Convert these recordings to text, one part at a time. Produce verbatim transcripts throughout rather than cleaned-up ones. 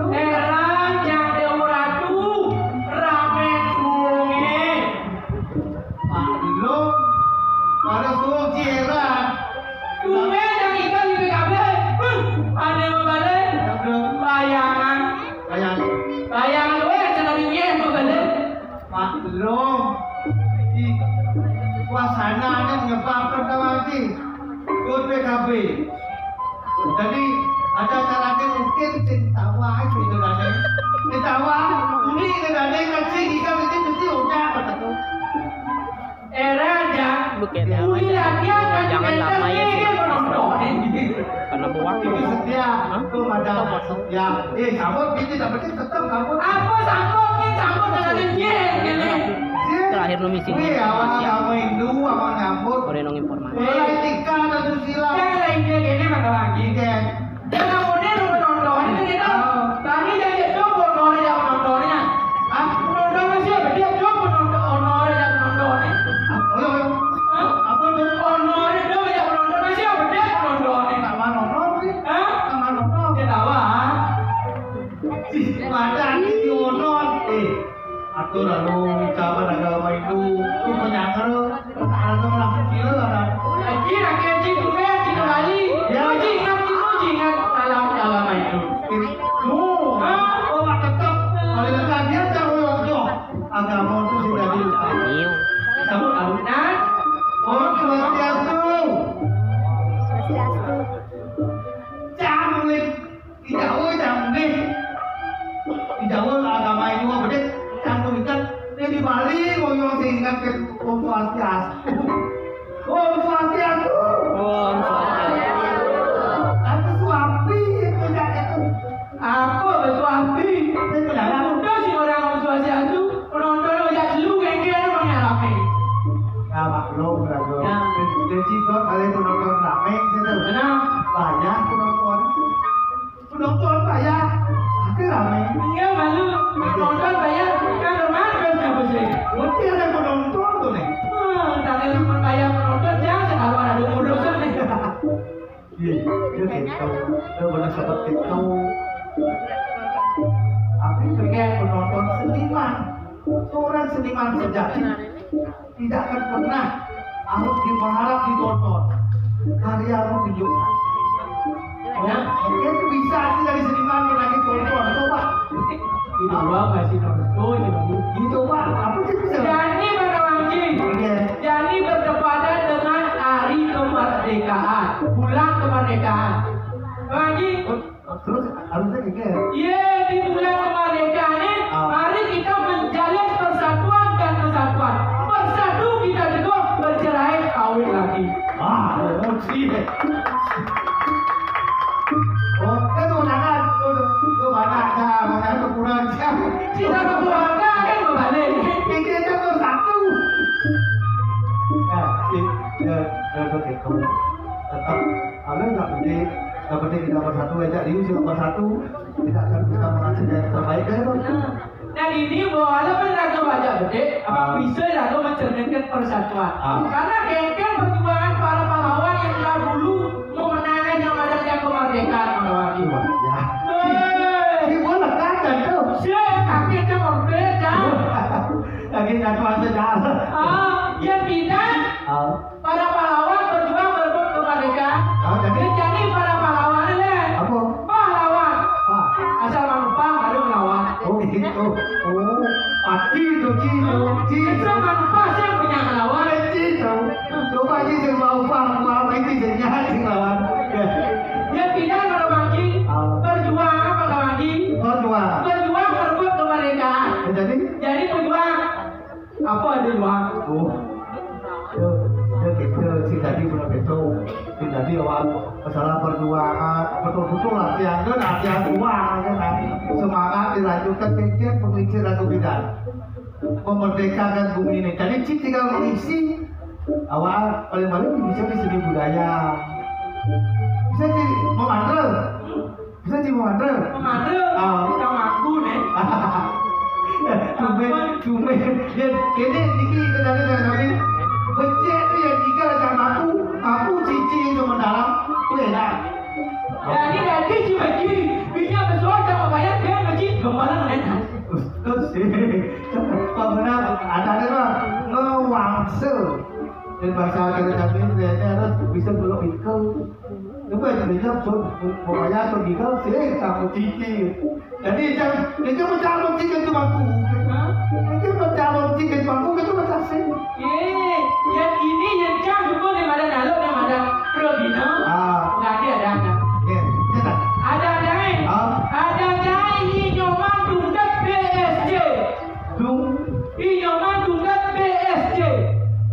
Heran, Cak Dewa Ratu, rame sunge. Maklum, pada suruh jiran. Tumben yang ikan di P K B. Huh, ada yang mau balik? Bayangan. Bayangan. Bayangan gue yang cenah dingin mau balik. Maklum, di suasana kan nyebabkan tawa lagi. Ikut P K B. Jadi, ada caranya mungkin sing tawa aja gitu kan, ya. Sing tawa, uli gitu kan, ya, ngaji, ikan itu mesti udah ketemu. Era aja. Bukan ya, uli lagi, jangan lama ya, sih. Penonton. Karena buah. Itu setia. Hah? Tuh, ada setia. Eh, kamu gitu, tapi tetap kamu. Apa sangkutnya? Sangkut dengan dia, gini. Terakhir lu misi. Wih, awak sama Hindu, awak nyambut. Orang nong informasi. Mulai tika dan susila. Yang lainnya gini, maka lagi. Iya. Dia namanya lu penonton, ini kita. Oh. Kami jadi itu, penontonnya, penontonnya. Hah? Penonton masih ada, dia itu penonton, penontonnya, penontonnya. Oh, iya, iya. Hah? Apa tuh? Penontonnya, dia banyak penonton, masih ada, dia penontonnya. Sama nonton, sih. Hah? Sama nonton. Dia tawa, ah. Ih, madan iki ono. Eh, atur lalu ucapan agama itu. Itu penyangar, pertahanan langsung kira kan. Lagi, lagi, lagi, gue, lagi kembali. Ya. Gue ingat, gue ingat salam agama itu. Lu, ah, oh, mak tetep. Kalau dia tak, oh, agama itu sudah dilupakan. Iya. Kamu tahu? Nah, Om Swastiastu. Swastiastu. Canggih. Di Jawa canggih. Di Jawa agama itu apa deh? Canggih kan. Ini di Bali, mau yang sing ingat ke Om Swastiastu. Om Swastiastu. Om Swastiastu. Tapi suami itu, itu. Apa betul hati? Saya pernah udah sih orang Om Swastiastu, penonton aja lu kengkeng emang ya rame. Ya, maklum, Bro. Ya. Jadi, kok kalian penonton rame, gitu. Benar. Banyak penonton. Penonton banyak. Pasti rame. Iya, malu. Penonton banyak. Kan rame, kan siapa sih? Mesti ada penonton tuh, nih. Wah, tapi cuma banyak penonton, jangan kalau ada umur dosen nih. Iya, iya, gitu. Lu bener seperti itu. Tapi pengen penonton seniman. Seorang seniman sejati tidak akan pernah harus diharap ditonton. Karya lu tunjukkan. Ya, oke, itu bisa aja dari seniman yang lagi tonton. Coba. Ini gua masih nonton, gitu. Gitu, Pak. Apa sih bisa? Jadi, Bang Wanji. Iya. Jadi bertepatan dengan hari kemerdekaan, bulan kemerdekaan. Bang Wanji. Oh, terus harusnya kayak gini. Iya, di bulan kemerdekaan ini, ah, mari kita menjalin persatuan dan kesatuan. Bersatu kita teguh, bercerai kawin lagi. Ah, emosi. Oh, kan tuh tangan, tuh, tuh, tuh, mana ada, mana ada kurang siapa? Kita keluarga kan berbalik. Ini kan tuh satu. Ya, di, ya, ya, oke, kamu tetap, kalau nggak penting, nggak penting kita bersatu aja, dia juga bersatu, kita akan bisa menghasilkan yang terbaik dari itu. Nah, ini walaupun raga banyak gede, apa, ah, bisa raga mencerminkan persatuan? Ah. Karena kengkeng perjuangan para pahlawan yang dahulu memenangkan yang ada yang kemerdekaan, pahlawan. Iya, ya. Hei. Gimana kan, tuh? Saya kaget, saya mau beda. Lagi nggak kuat sejarah. Ah, yang bidan. Ah. Para pahlawan berjuang merebut kemerdekaan. Ah, jadi? Jadi para pahlawan ini. Apa? Pahlawan. Ah. Asal manumpang ada melawan. Oh, gitu. Oh, pati itu, Ci. Ci. Asal manumpang siapa yang melawan? Eh, Ci, itu. Coba, Ci, sing mau paham, paham, ini sing nyahat, sing lawan. Ya. Ya, tidak, kalau bagi. Ah. Berjuang apa, kalau bagi? Berjuang. Berjuang merebut kemerdekaan. Ya, jadi? Jadi berjuang. Apa ada juang? Oh. Ya. Itu jadi awal masalah perjuangan, betul-betul latihan kan, latihan uang kan, semangat dilanjutkan, pikir pemikiran aku bidan, memerdekakan bumi ini. Jadi cik tinggal mengisi awal, paling-paling bisa di seni budaya, bisa jadi memandel, bisa jadi memandel. Memandel. Ah. Kita ngaku nih. Tumben, tumben. Ya, kene niki kendali dari kami. Becek tu yang tiga macam aku, aku cici yang cuma dalam. Tu enak. Jadi, jadi si Bagi, minyak besar sama bayar, dia Bagi, gempala enak. Terus, Pak Menang, ada ada lah, ngewangse. Dan bahasa kata kami, ternyata harus bisa belok itu. Coba, bisa pun, pokoknya atau gitu, sih, kamu cici. Jadi, jangan, itu macam apa sih, itu bangku? Hah? Itu macam apa sih, itu bangku, itu macam sih. Ye, yang ini yang cang juga ni ada dalam, yang ada Robina. Ah. Nanti ada, ada. Ya, ya, tak? Ada, ada, eh? Ah. Ada, ada, ini nyoman tundak B S C. Dung. Ini nyoman tundak B S C.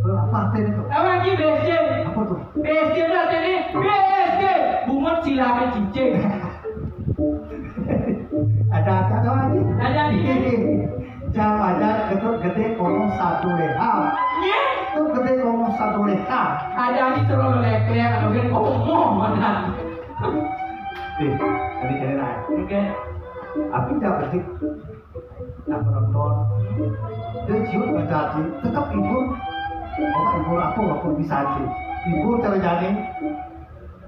Apa artinya itu? Apa lagi B S C? Apa tu? B S C tu artinya B S C. Bungut silakan cincin. Ada apa tu lagi? Ada lagi. Jam aja ketut gede ngomong satu leha. Ya. Tu gede ngomong satu leha. Ada ni terlalu leklek, ada orang ngomong mana. Eh, tadi kena naik. Okey. Tapi tak berhenti. Nah, penonton. Dia cium baca hati, tetap hibur. Apa hibur apa? Aku bisa aja. Hibur cara jadi.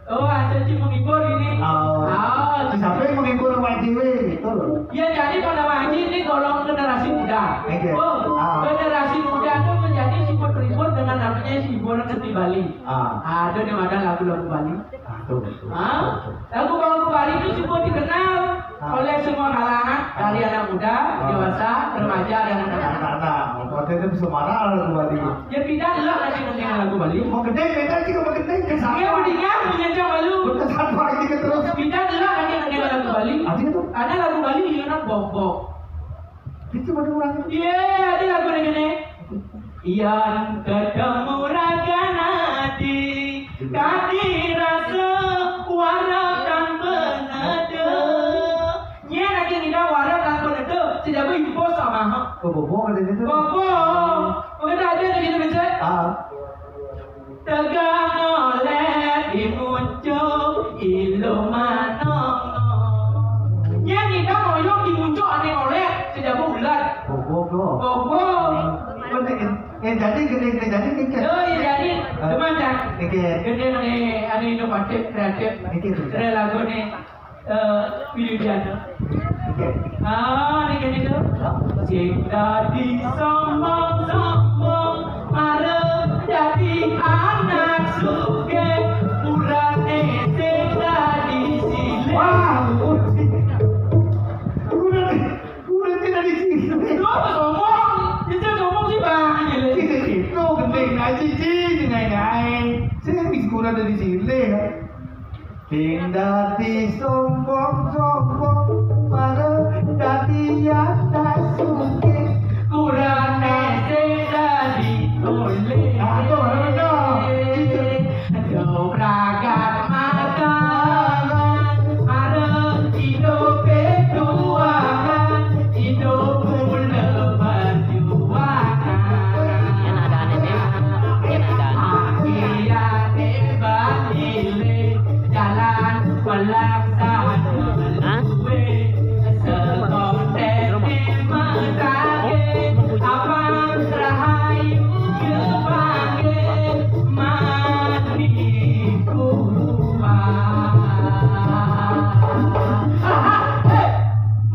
Oh, ada sih menghibur ini. Oh. Ah. Siapa yang menghibur Wak Dewi? Betul. Ya, jadi pada Wak Haji ini golongan generasi muda. Oke. Oh, ah, generasi muda itu menjadi sibuk terhibur dengan namanya hiburan seni Bali. Ah. Ada yang ada lagu-lagu Bali. Ah, betul, betul. Ah, betul. Lagu-lagu Bali itu sibuk dikenal, ah, oleh semua kalangan, dari anak muda, ah, dewasa, remaja, dan anak-anak. Anak-anak. Waktu itu semua lagu Bali. Ya, pindah lah nanti mendengar lagu Bali. Mau gede, beda juga mau gede, ke sana. Dia mendingan menyentuh malu. Bukan satu aja ke terus. Pindah lah nanti mendengar lagu Bali. Ada tu. Ada lagu Bali yang nak bok-bok. Itu pada orang. Iya, ada lagu ni. Yang ketemu rakan ati, tadi rasa wara tanpa nada. Nya lagi nida wara tanpa nada, sejaba impos sama. Oh, bobo ada gitu. Bobo. Mungkin ada ada gitu, Becek. Ah. Tegang oleh di muncuk ilu manong. Nya nida ngoyong di muncuk ane oleh, sejaba ulat. Bobo, bro. Bobo. Penting. Eh, jadi gede, gede, jadi gede. Oh, iya, jadi. Eh, teman, Cak. Gede. Gede, nih, anu, inovatif, kreatif. Gede, gede. Keren lagu nih. Eh, Wilujana. Gede. Ah, ini gede tuh. Sing dadi sombong-sombong, mara dadi anak sugih, urane sing dadi silih. Wah, udah. Udah nih. Urip ki dari sini. Lu apa sombong? Itu sombong sih, Bang. Gila. Sini, sini. Lu gending aja, sini, sini, sini. Sini, kurang dari sini, ya. Sing dadi sombong-sombong, para dadi atas sugih, kurane sing dadi oleh. Ah, itu mana benar? Itu. Dobrakan makanan, arep idup perjuangan, idup mula perjuangan. Yan ada ane, Dim. Yan ada ane. Akhirane balik jalan pelaksana. Hah? Sekotek.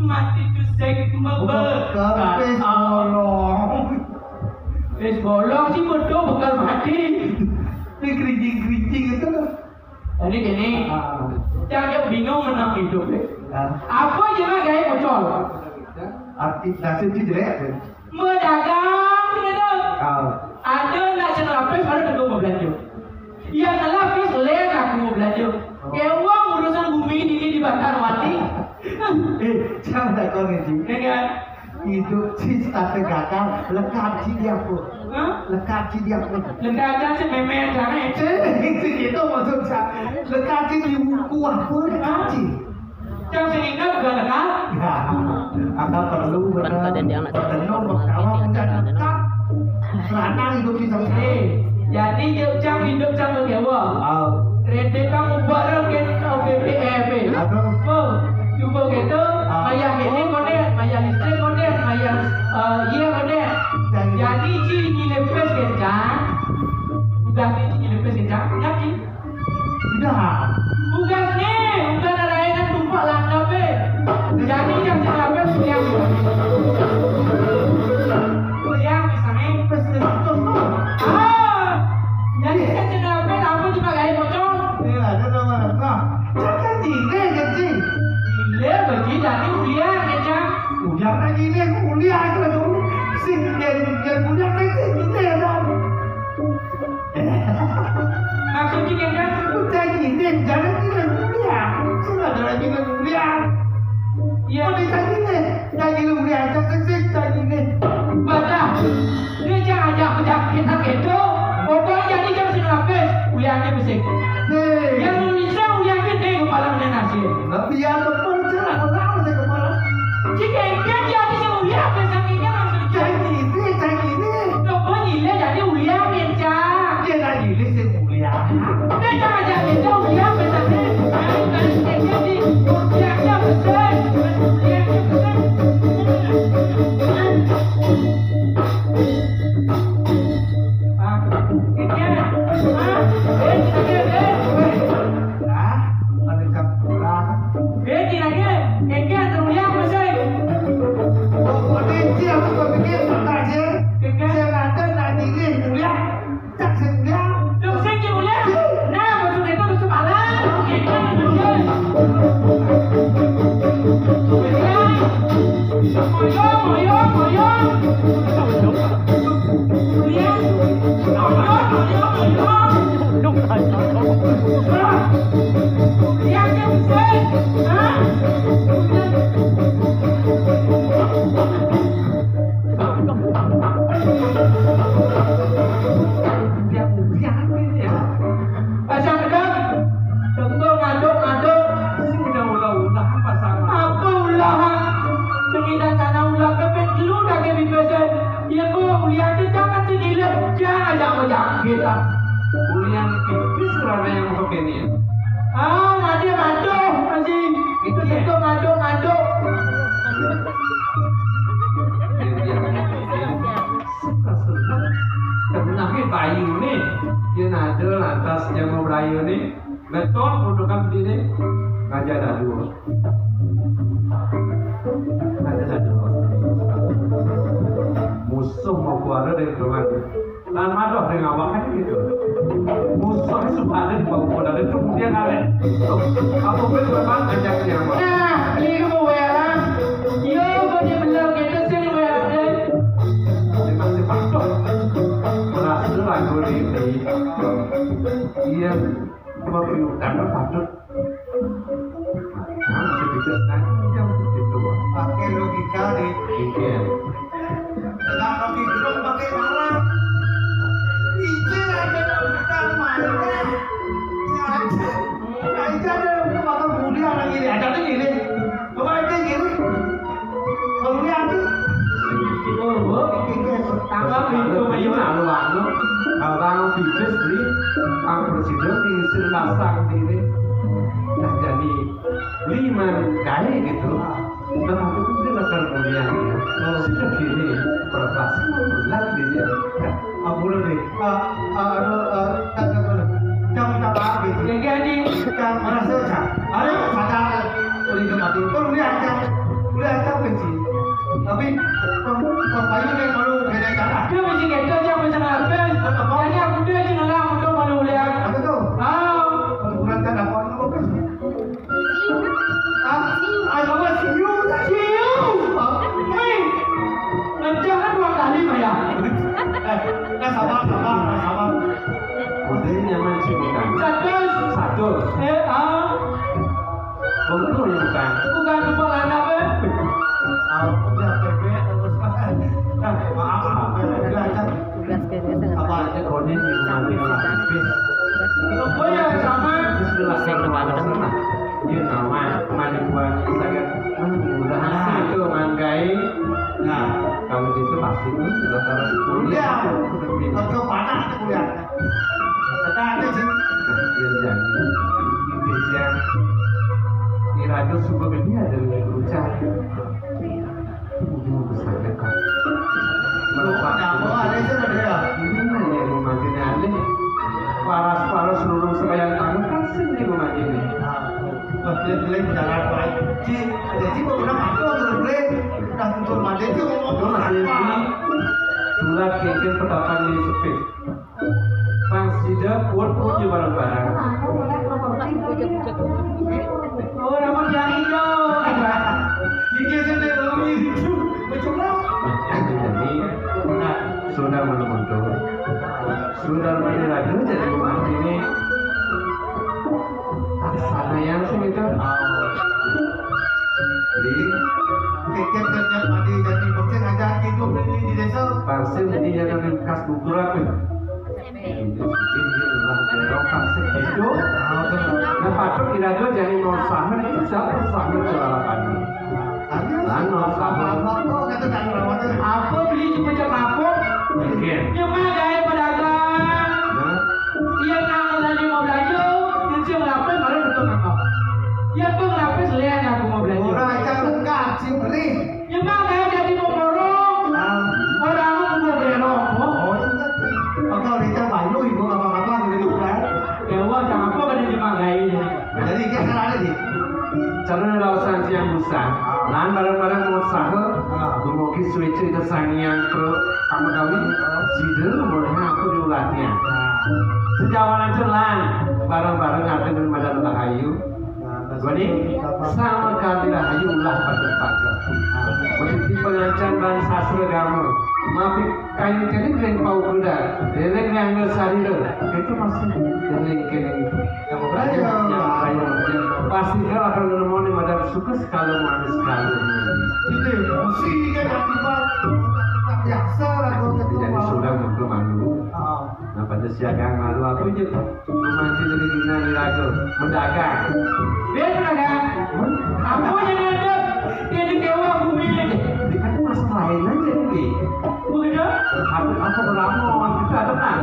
Mati tu sing mebekal. Wis bolong. Wis bolong sih, betul bekal mati. Ini kerincing-kerincing itu loh. Jadi gini, ah, jangan bingung menang hidup, ya. Ah. Apa je lah gaya pocol? Arti nasib tu jelek apa? Medagang, gitu. Ah. Ada nak celapis, ada teguh berbelanja. Yang celapis, lain aku berbelanja. Oh. Kewang urusan bumi ini di Bantar Wati. Eh, jangan tak kau ni, Ji. Ya, kan? Hidup sis tak tegakkan. Lekad ci di apa? Hah? Lekad ci di apa? Lekad ci si memen jangan. Cik, cik, itu maksud saya. Lekad ci di buku apa lekad ci? Cang sing ingat gak lekad? Ya, agak perlu benar. Pertenung berkawan dan lekad. Lanang hidup di sana. Eh, jadi dia cang hidup cang berkewa. Oh. Rete kamu bareng ke O P P M. Aduh. Oh, cuba gitu. Ah. Mayar ini konek, mayar listrik konek, mayar, eh, iya konek. Jadi ci dilepes kencang. Udah ci dilepes kencang, yakin? Udah. Bukan nih, bukan ada yang tumpak langkap eh. Jadi yang cengape kuliah. Kuliah misalnya. Pes itu tuh. Ah, jadi yang cengape apa cuma gaya pocong? Iya, ada nama. Nah, jangan gini, kecil. Gila, bagi jadi kuliah, kecang. Udah lagi ini kuliah itu tuh. Sing dan dan kuliah itu gini ya, Bang. Maksudnya kan? Udah gini, jangan gini kuliah. Sudah ada lagi kuliah. Iya. Udah gini, jangan gini kuliah, jangan sing jangan gini. Baca. Dia jangan ajak penyakit kita gitu. Pokoknya jadi jam sembilan belas, kuliahnya mesti. Hei. Yang Indonesia kuliahnya deh kepala menenasi. Tapi ya betul, jangan pernah masih kepala. Jika dia jadi yang kuliah, pesannya maksudnya. Jangan gini, jangan gini. Coba gila jadi kuliah, Mirca. Dia lagi ini sih kuliah. Dia jangan jadi kuliah, pesannya. Yang tadi saya jadi, kuliahnya besar, kuliahnya besar. Ah, ini, ah, eh, ini, eh, eh. Lah, ada cap kurang. Eh, ini lagi, eh, eh, ada kuliah, pesan. Oh, potensi aku berpikir tentang saya. Saya nanti nak diri kuliah. Cak sing dia. Dong sing ki mulia. Nah, masuk itu masuk malam. Kita mulia. Mulia. Moyo, moyo, moyo. Mulia. Moyo, moyo, moyo. Mulia, dia bisa. Hah? Mulia. Pasang gedang, contoh ngaduk-ngaduk, sing udah ulah-ulah pasang. Apa ulah? Pengidan tanah ulah pepet lu dah ke bipesan. Ya kok ulian tu jangan sing gila, jangan ajak macam kita. Ulian pipis ramai yang masuk ini. Ah, ada batu masih. Itu contoh ngaduk-ngaduk. Suka seneng. Tenang ni bayu ni. Dia nada lantas dia mau berayu ni. Betul, undukan diri. Raja dah dua. Raja dah dua. Musuh mau keluar dari rumah. Lan madoh ring awake gitu. Musuh suka ada di bawah dan itu kemudian ada. Apa pun memang ajaknya apa? Nah, ini mau welang. Yo, kau dia benar kita sih welang deh. Dia masih patuh. Berhasil lagu ini. Iya. Cuma piutang kan patut. Nah, sedikit nanti yang begitu. Pakai logika nih. Iya. Tengah logika dulu pakai malam. Itu ada logika mainnya. Nah, itu ada logika bakal mulia lagi nih. Ada lagi nih. Coba aja gini. Kalau ini aku, oh, tambah pintu. Anu, anu, abang bibis beli, ang presiden diisir pasang ini. Nah, jadi lima kali gitu. Nah, aku tuh dia bakal mulia ya. Sudah gini, perpasang berat dia. Ampun deh. Ah, ah, aduh, ah, tak, tak, tak. Cang minta maaf gitu. Ya, jadi. Cang merasa, Cang. Ada sadar. Boleh ke mati. Kau boleh aja. Boleh aja benci. Tapi, kau, kau payu yang malu beda cara. Dia masih gitu aja, masih ngelapis. Apa? Jadi aku tuh aja ngelak, aku tuh malu lihat. Apa tuh? Ah. Bukan kan apa, apa, apa? Hah? Agama siu. Siu. Hei. Jangan dua kali, Maya. Eh, eh, sabar, sabar, sabar. Pada senang. Iya, nama manipuan saya. Mudahan itu manggai. Nah, kalau gitu pasti itu jelas harus kuliah. Kuliah. Ke mana kuliah? Kata ada sih. Iya, jadi. Intinya, iraga suka beda dari berucap. Ini besar dekat. Kenapa ada sih, ada ya? Ini nanya rumah gini aneh. Paras-paras lurus sebayang tangan, kan sini rumah gini. Nah, buat beli-beli jalan baik. Ci, jadi mau bilang apa, mau beli? Udah tutup mati, itu ngomong. Itu masih apa? Ini tulat kengkeng petakan di sepit. Pang sida kuat-kuat di barang-barang. Oh, rambut yang hijau. Iki sini bumi itu. Jadi, nah, sudah menonton. Sudah menilai jadi umat ini. Sana yang sih itu. Jadi, kekep kerja padi jadi penting aja gitu beli di desa. Pasti dia dari bekas buku rapi. Ini orang segitu. Nah, patut kira-kira jadi mau usaha itu siapa usaha itu lalapan. Lan mau usaha. Apa beli cuma cek apa? Mungkin. Cuma gaya pedagang. Nah. Iya, nang tadi mau belanja, dia ngelakuin baru betul apa? Iya, tuh ngelakuin selian aku mau belanja. Orang aja lengkap sih beli. Nyemang ae dadi pemborong. Ah. Ora mung nggo berok. Oh, inget. Bakal dicap bayu ibu apa-apa gitu kan. Ya, wah, jangan apa kan nyemang ae. Jadi, iki salahne iki. Cara ora usah siang busa. Lan bareng-bareng mau usaha. Ah. Dumugi suci itu sangiang pro kamu kawin. Sidel umurnya aku diulatnya. Nah. Sejawanan celan bareng-bareng ngatur madan rahayu. Goni, sama kali rahayu ulah pada pagar. Meniti pengacan dan sastra agama. Mapi kain kene keren pau kuda, dereng nyangga sarira. Itu masih dereng kene itu. Yang berani, yang berani. Pasti kau akan menemui madam suka sekali manis sekali. Itu mesti kan akibat biasa lah kalau ketemu. Jadi sudah untuk malu. Ah. Nah, pada siaga malu apa aja? Mantu dari dina iraga mendagang. Dia mendagang. Apa yang ada? Dia di dewa bumi ini. Ini kan masalah lain aja nih. Begitu? Aku aku berapa orang kita ada kan?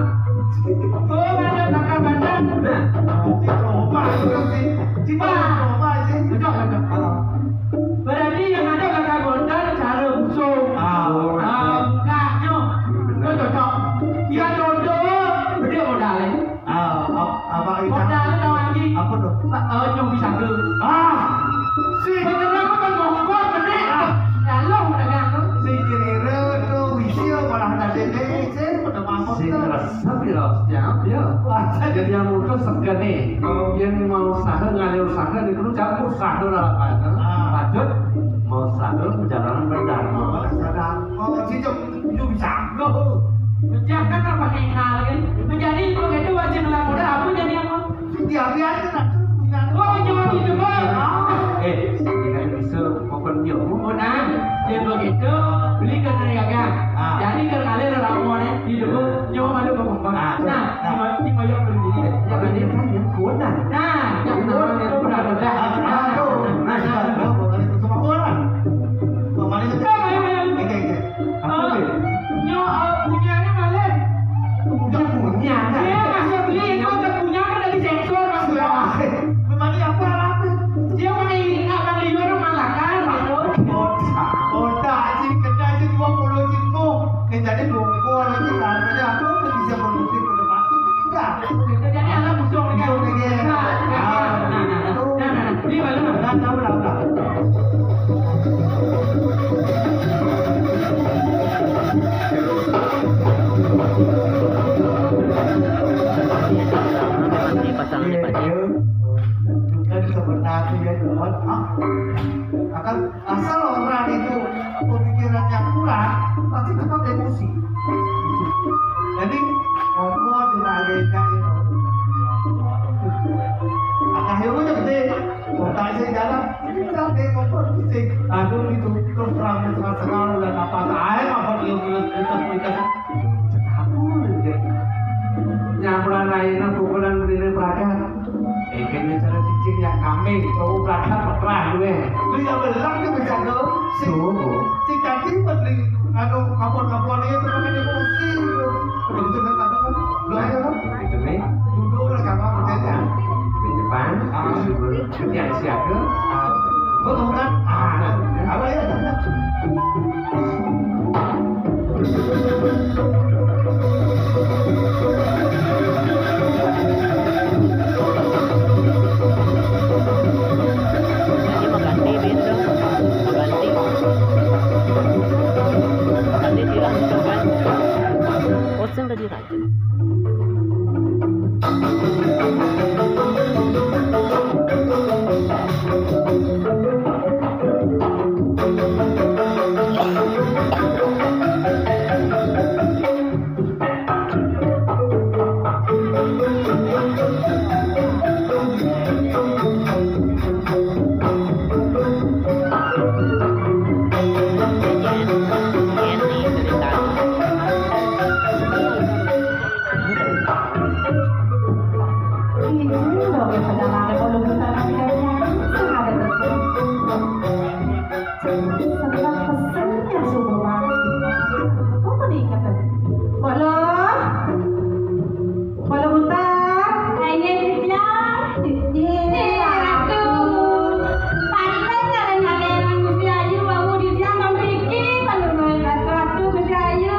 Oh, ada bakal badan. Nah, coba itu sih. Coba. Coba aja. Cocok, cocok. Berarti yang ada bakal gondang cara busung. Ah, ah, mukanya. Itu cocok. Dia jodoh, dia modalnya. Ah, ap-, apa itu? Modal tau lagi. Apa tuh? Pak, eh, nyong bisa tuh. Ah, si. Bener apa kan mau kok gede? Ah. Lalu menegak tuh. Si kira tuh, wisio malah tadi nih, sih, pada mabok si tuh. Resep ya, ya, ya. Wah, jadi yang mutus segene. Oh. Yang mau usaha, ngalih usaha, di perlu campur usaha lah, Pak. Ah. Lanjut, mau usaha, perjalanan berdharma. Oh, sadar. Oh, si Jok. Ujung sanggup. Kerjakan apa yang hal, kan? Menjadi begitu wajib melapor apa jadi apa? Dia biar tu nak tu punya. Oh, jangan gitu, Bang. Ah. Eh, dia bisa bukan dia. Oh, nah, dia begitu. Beli ke niaga. Ah. Jadi ke ngalir ramuan, eh, di debu, nyawa malu ke pembang. Ah, nah, nah. Di, di mayang beli. Jangan dia kan yang kuat dah. Nah, yang kuat, yang kuat, kuat, kuat. Ah, ah, tu. Nah, nah, nah. Kau balik ke semua orang. Kau balik ke. Kau balik ke. Apa dia? Nyo, eh, punyanya malin. Kambing, tau berakat petrah gue. Beli yang belang tuh bejago. Sing, sing tadi beli anu kapon-kapon itu kan emosi. Begitu kan apa kan? Lu aja kan? Itu nih. Duduk lah, gampang percaya. Di depan, ah, yang siaga. Ah, gua tongkat. Ah, apa ya? Jadi maganti, Bin, dong. Maganti. Maganti, dilanjutkan. Bosen tadi, Raja. Ini loh, yang perjalanan kalau kita nanti kan sengaja. Senang pesennya subuh pagi. Kok pada ingat tadi? Mbok Luh? Mbok Luh Butar? Ayo, Bujang. Ini, Ratu. Pantes ada nyalin Gusti Ayu, wau di tiang nang mriki, kan luwih Ratu, Gusti Ayu.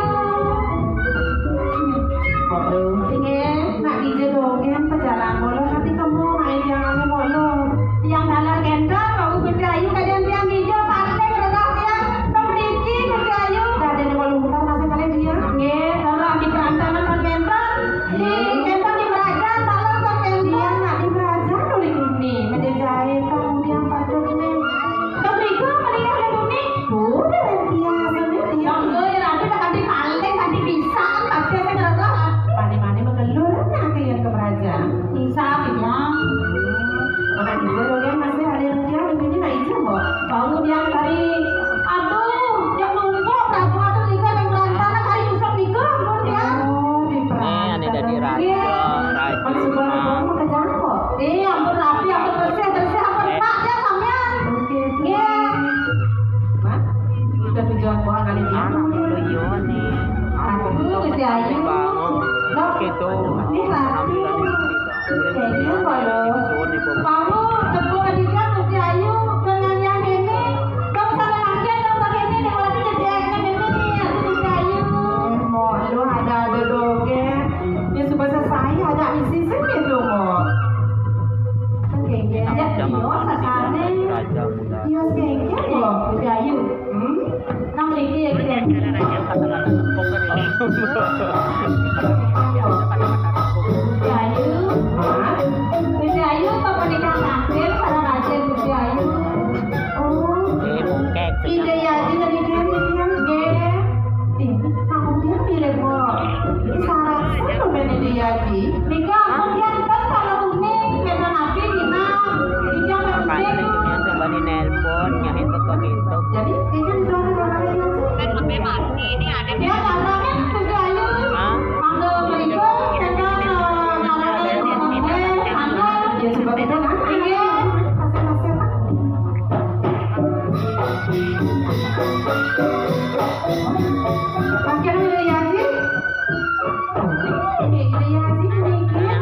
Mbok Luh. Inggih, nak dije dongeng pejalan kula, tapi kemu main tiang anu, Mbok Luh. Tiang dalan kendor, wau Gusti Ayu, kadang tiang dije, pantes rerah tiang nang mriki, Gusti Ayu. Kadang Mbok Luh Butar masih kalian dia. Nggih, kalau di perantanan kan kendor. Nggih. Kendor di kerajaan, kalau kan kendor. Iya, nak di kerajaan, oleh Guni, menjejai, kamu yang patut ini. Kemriku, melihat oleh Guni. Tuh, dia rentias, dia. Yang gue, Ratu, dah ganti paling, ganti pisang, tapi saya ngerasa. Mane-mane magelur, nak ke yang ke kerajaan. Bisa, Bujang. Maka ija dongeng masih ada yang dia, ini nak ija, Mbok. Bangun yang tadi. Aduh, yang numpuk, Ratu, aduh, tiga yang berantakan, hari usap tiga, ampun, ya. Oh, di Nih, ane dadi raja, raja. Iya. Maksud Mbok, Mbok, mau ke jalan, Mbok? Iya, ampun, rapi, ampun, bersih, bersih, ampun, eh, Pak, ya, sampean. Oke. Iya. Mas, udah tujuan Mbok kali ini. Anak dulu, iya, nih. Aduh, Gusti Ayu. Bangun. Loh, gitu. Ini rapi. Alhamdulillah, nih. Kayaknya apa, loh? Kamu tepuk aja, Gusti Ayu, dengan yang ini, dong, sama lagi, dong, begini, nih, berarti jadi action ini, nih, aku Gusti Ayu. Eh, Mbok, lu ada-ada dogeng. Ya, supaya selesai, ada isi sih gitu, Mbok. Oke, oke. Ini ya, udah iya, makan, sasane. Raja muda. Iya, oke, oke, Mbok. Gusti Ayu. Hmm? Nang mriki ya, Gusti Ayu. Gusti Ayu. Gusti Ayu, apa nikah takdir para raja Gusti Ayu? Oh. Nggih, mungkek. Ide ya, ide dari dia, dia. Nggih. Ih, aku dia mirip, Mbok. Ini salah satu kan ide ya, Ji. Nika, aku dia kan kalau kuning, beda nabi, Nina. Ija kan kuning. Makanya nih, Julian coba di nelpon, nyahin teko gitu. Jadi, ini kan suara orang lain aja. Kan lebih mati, ini ada. Ya, karena kan Gusti Ayu. Hah? Mangga mriko, kita, eh, ngarani, eh, mangga. Ya, seperti itu, kan? Iya. Kasih, kasih, Pak. Akhirnya udah ya, Ji? Oke, udah ya, Ji, ini.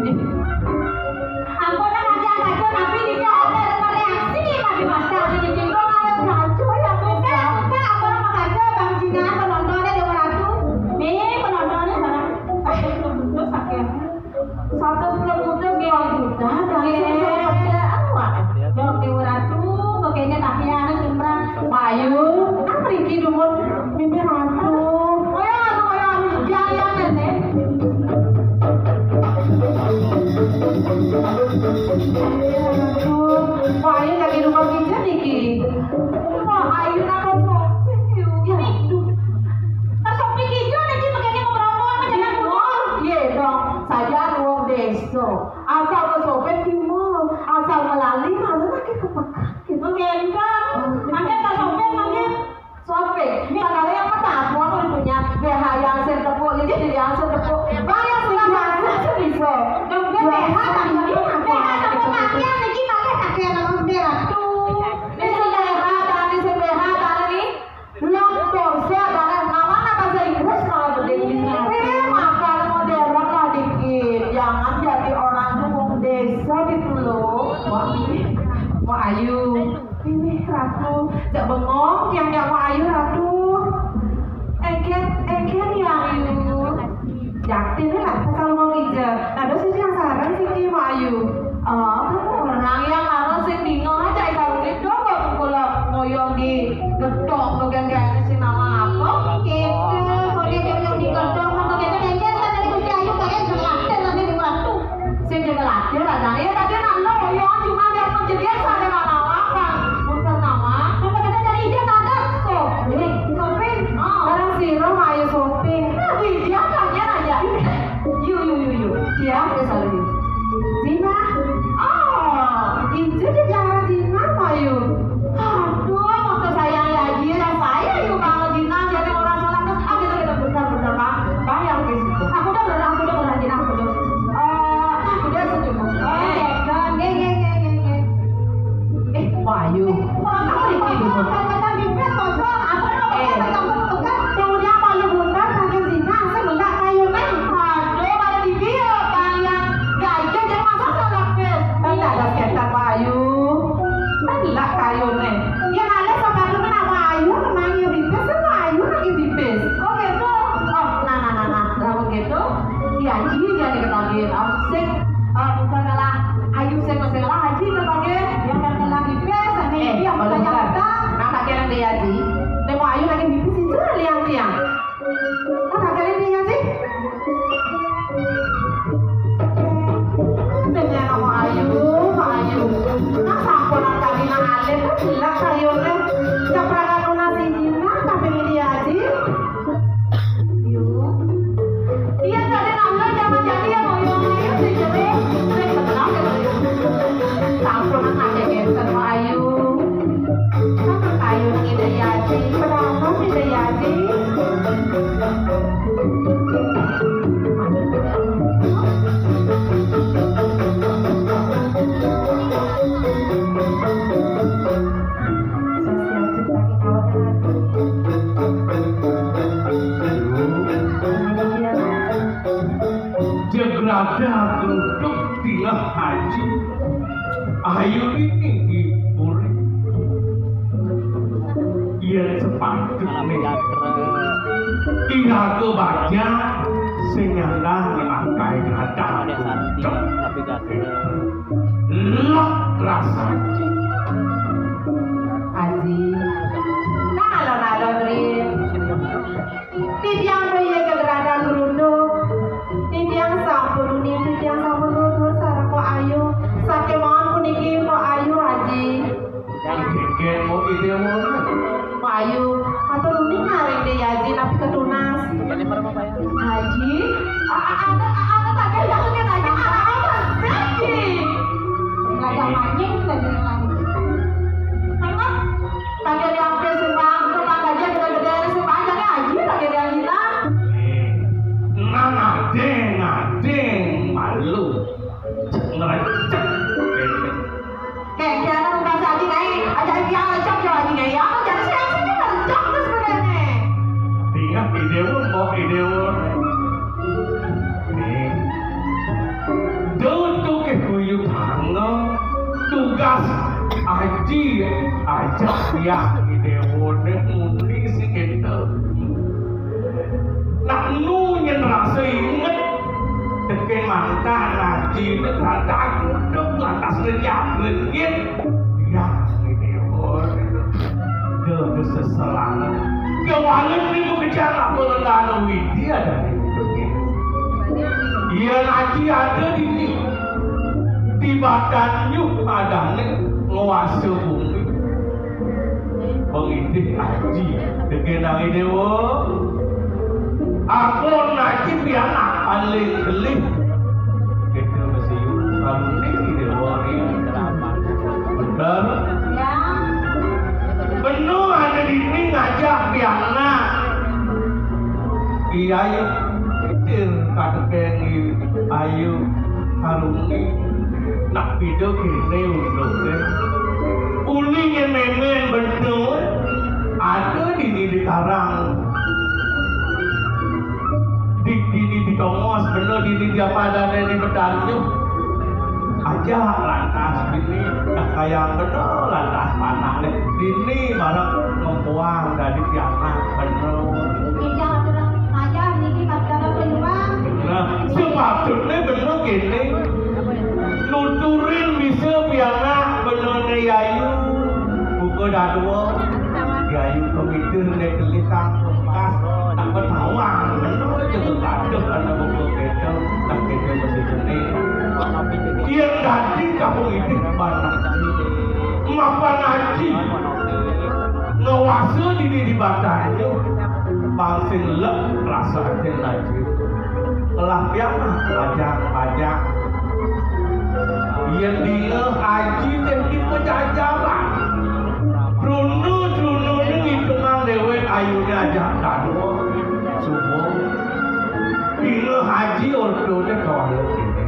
Ampun, Kang, aja, aja, tapi dia ada reaksi, tapi pasti ada di sini. Kok ada kacau ya, bukan? Bukan, ampun, Kang, aja, Bang Jinan, penontonnya Dewa Ratu. Nih, penontonnya sana. Terus akhirnya. Satu sepuluh juta, dua juta, dari sini saya kerja apa? Dok, Dewa Ratu, kok kayaknya kakinya ada seberang. Payu, kan Riki dumun mimpi ratu. Oh ya, aduh, oh ya, aduh, jangan, jangan, Nenek. Aduh, Payu lagi dumun pijen niki. Wah, Ayu napa sompek, Yu? Ya, aduh. Sompek ijo niki, makanya ngobrol-ngobrol, jangan ngobrol. Iya dong, saya wong desa. Asal ke sompek timur, asal melali malah lagi ke pekan. Oke, enggak. Makin ke sompek, makin. Sompek, padahal yang pertama udah punya B H yang sing tepuk, jadi jadi yang sing tepuk. Bayar sing biasa, sing bisa. Dong, dia B H kan, B H sama pakaian, niki pakai pakaian sama merah tuh. Ini sing B H, tadi sing B H, tadi nih. Long torso, tadi lawan bahasa Inggris malah begini. Eh, makan modern lah dikit. Jangan jadi orang tuh wong desa gitu loh. Wah, Wah, Ayu. Ini Ratu, jak bengong, tiang jak Wah Ayu, Ratu. Eken, eken ya, Ayu. Jaktin lah, kalau mau ija. Nah, dosa penasaran sih ki, Wah Ayu. Oh, orang yang harus sing bingung aja, kalau itu kok kula ngoyong di gedong, bagian kayak si nama apa? Gitu, mau dia ngoyong di gedong, mau bagian kayak gitu, tadi Gusti Ayu kayak gelatin nanti di Ratu. Sing jaga laki lah, dan iya tadi nak lo, yo cuma biar menjadi ada masalah apa? Bukan nama. Apa kita cari dia tanda? So, ini sopin. Oh. Barang si Roma ya sopin. Nah, dia tanya aja. Yu, yu, yu, yu. Dia ada selalu. Zina. Oh, itu dia jalan Zina, Mayu. Aduh, waktu saya ya, gila saya yuk kalau Zina jadi orang salah. Ah, gitu, gitu, bentar, bentar, Pak. Bayar ke situ. Aku udah pernah, aku udah pernah, Jin, aku udah. Eh, aku udah setuju. Eh, nggih, nggih, nggih, nggih, nggih. Eh, Wahyu. Kok aku iki lho. Kata bibis kosong, apa namanya? Eh. Kamu pegang, kamu pegang. Kemudian Wahyu buka, saking Jin, langsung enggak kayu, Neng. Aduh, pada di dia, Bang, yang gajah jadi masa salah, Bes. Kan ada sekitar Wahyu. Kan enggak kayu, Neng. Ya, malah sepatu kan apa ayu, kenang ya bibis, kan ayu lagi bibis. Oh gitu. Oh, nah, nah, nah, nah. Lah begitu, ya Haji jadi ketagihan. Sing, eh, bukan lah, ayu sing, sing lah Haji ketagihan. Yang kan kena bibis, sama ini yang bukan Jakarta. Nah, tak kira dia Haji. Tengok ayu lagi bibis itu liang tiang. Nah, tak kira dia Haji. Dengan Wahyu, Wahyu. Nah, sampun kami nang alit, kan jelas sayurnya. Keperangan lunas ini, nah, tapi ini Haji. Yu. Iya, tadi nang lo jangan jadi yang ngoyong ayu sih, jadi. Saya tenang ya, Yu. Sampun nang aja ngeten, Wahyu. Sama kayu ini Haji, berapa ini Haji? Jagrada geruduk tingah Haji. Ayu ini urip. Yen sepatutne iraga bagya sing nyanggah nemakai gratah pucuk. Lok rasane. Aji. Nah, alon-alon, Rin. Titiang boya gegeradan gerunduk. Titiang sampun uning, titiang sampun nutur sareng Kok Ayu. Sakémaon puniki Kok Ayu, Aji. Yang geger mau ide mau. Kok Ayu, atur uning naring deh ya, Aji, napi ketunas. Aji, a-, a-, ada, a-, ada tak ada yang kita aja, anak apa? Aji. Lagi mancing, lagi mancing. Tengok. Kagak diambil sumpah, itu kan gajian gede-gede, sumpah aja nih, Aji, kagak diambil lah. Nih, nang adeng, adeng, malu. Cek ngerecek. Kayak kiana muka si Aji, kayak aja dia lecek, dia Aji, kayak apa? Jadi si Aji ini lecek terus bedanya. Tinggal ide lu, mau ide lu. Nih. Tugas aji ajak tiang Déwa né muni sing kéto. Nak nu nyén rasa inget tekén mangkana aji né terantang uduk lantas renyah renyit. Tiang Déwa né. Dé keseselan. Kéwala né makejang apa ngendana widi adané. Yén aji ada dini. Di batangnyuh adané nguasa bumi. Pangidih aji. Tekén Déwa. Agon aji pianak paling gelih. Kita mesti kaluning Déwa né. Bener. Ya. Bena ada dini ngajak pianak. Iya, ayu. Mitir katekén ayu. Kaluning. Nak pida kéné unduké. Uli nyén mémén bena. Ada dini di karang. Di dini di tongos, bena dini di apa adané di batangnyuh. Ajak lantas dini, dah kaya bena lantas panah né. Dini bareng ngempuang dadi pianak bena. Kita aturan aja niki kadang penyuang. Nah, sepatutnya bena kéné. Nuturin bisa pianak bena né yayu. Buka dadua. Yayu pemitir né kelitang. Kas, nak betawang, bener aja gaduh anak buku kéto, nak kéto mesti jenih. Yén dadi kampung idih banget. Mapan aji. Ngawasa dini di batangnyuh. Pang sing lek rasa atin aji. Ngelah pianak, pajak, pajak. Yén dingeh aji téh di pajajaran. Truna-truna né ngitungang déwék ayuné ajak dadua. Subuh. Dingeh aji ortoné kawala kéné.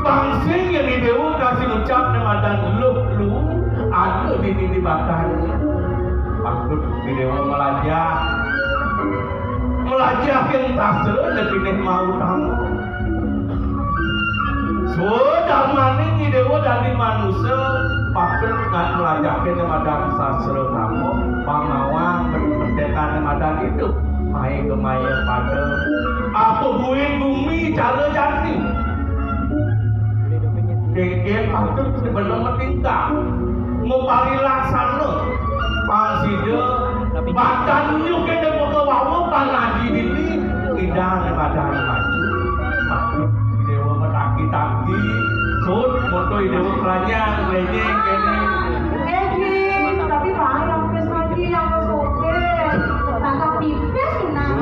Pang sing yén di déwa kasih ngucap né madan luh lu, ada dini di batang. Patut di déwa melajah. Melajah yén sastra né pinih mautama. Sudarmaning Déwa dadi manusa, patut ngan melajahin madan sastra kamu, pangawang, pendekan madan hidup, mai kemaya pada. Apa buin bumi cara jati. Kéngkén patut sebelum matingkah, mupari laksana, pang sida, badan nyuh kéné buka wawa, pang ngaji dini, idang badan maju. Patut Déwa mataki-taki, sut, moto Déwa kelanyang, lenyeng, kéné. Éh, Ki, tapi bahaya, pipis lagi yang sopir. Tangkap pipis, nah.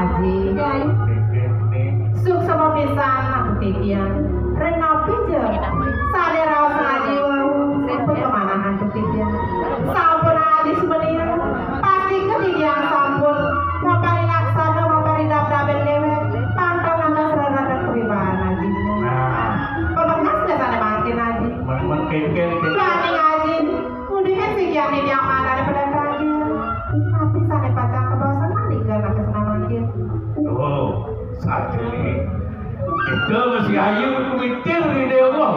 Aji. Ya, ayo. Kéné. Suksma pisan, aku titian. Ring napi ja? Sané raos ngaji wau, sampun kemanahan titian. Sampun aji semenian. Pasti ketidiang sampun maparilaksana, maparidab-dabin déwék, pantang ngantos rereder kewibaan aji. Nah. Pamekasné sané mangkin aji. Men-, men-, kéngkén, kéngkén. Bani aji, ngudihin sigian nini amanané pada terakhir. Tapi sané pacang kabaosan manika nak sané mangkin. Oh, saja nih. Kita masih ayu kumitir di déwa.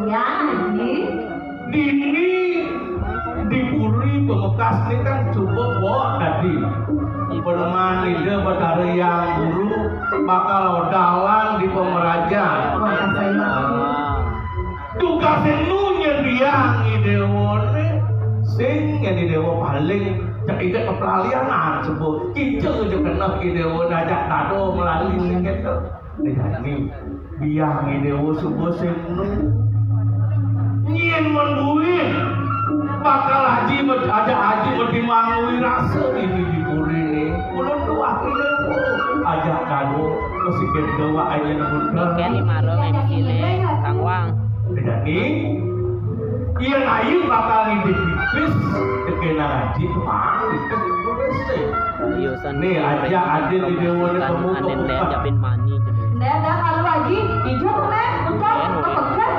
Iya, aji. Dini di puri Pamekas ni kan cukup bok tadi. Peneman Ida Batara Hyang Guru bakal odalan di pemerajan. Wah, saya. Ah. Tugas nu nyediang idéwone sing nyedi déwa paling cek inget kepelalianan sebut. Kinceng aja kena idéwone ajak tado melalui sing gitu. Nih, nih, biang idéwo subuh sing nu. Nyén men buin bakal aji med-, ajak aji medimang wirasa ini di puri ni. Ulun tuah idéwo ajak kanu mesikin dewa aja nebut. Ikan ni malu main sini, Kang Wang. Jadi, iya, ayu bakal ngidih pipis, tekena aji tuh, ah, pipis, pipis, eh. Nih, aja ada di déwa ni kamu anen kebuka. Deh, japin mani, jadi. Deh, dah, kalau lagi, hijau tuh, Nek. Bukan, apa kan?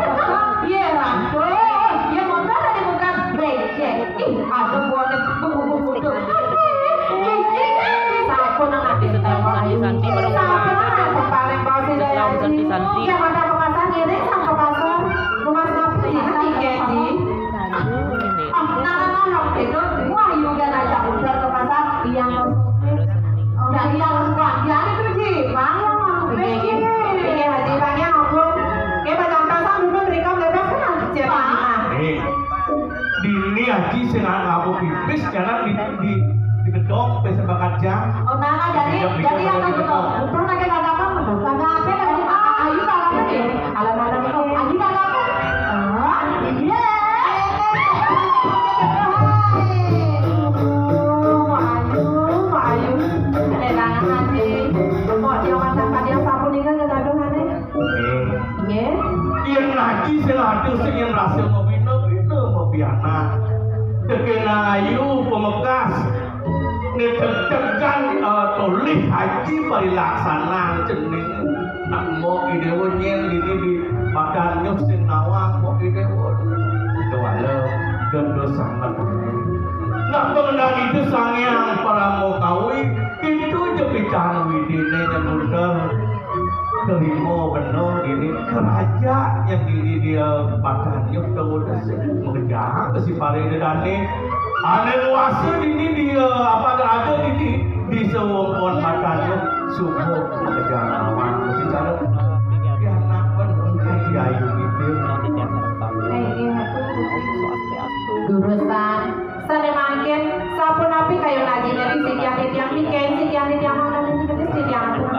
Iya, rantu. Iya, motor ada bukan. Becek. Ih, ada buahnya. Bubuk-bubuk tuh. Aduh, becek. Sapu nang ati. Santi, Santi, bareng. Sapu nang ati. Paling bau sih, Santi, Santi. Yang ada kemasan ini, sang kemasan. Sing yén rasa mabina-bina mapianak. Tekénang ayu pamekas. Né tegtegan, eh, tolih aji parilaksanan cening. Nak mbok I Déwa nyén dini di madan nyuh sing nawang mbok I Déwa. Déwala, gendut sanget. Nak pengendang itu Sang Hyang Parama Kawi, itu jepitan widiné nyemuter. Kelima bener ini kerajaan yang ini dia makan yuk tahu dah sih. Mengejar ke si pare dia dani. Ané kuasa ini dia apa ada ada ini di sewongkon makan yuk subuh mengejar lawan mesti cara dia nak pun mungkin dia ayu gitu. Guru San. Sané mangkin, sapunapi kayun aji nyeri sitiang titiang piken, sitiang titiang mangkin nyeri sitiang ampun.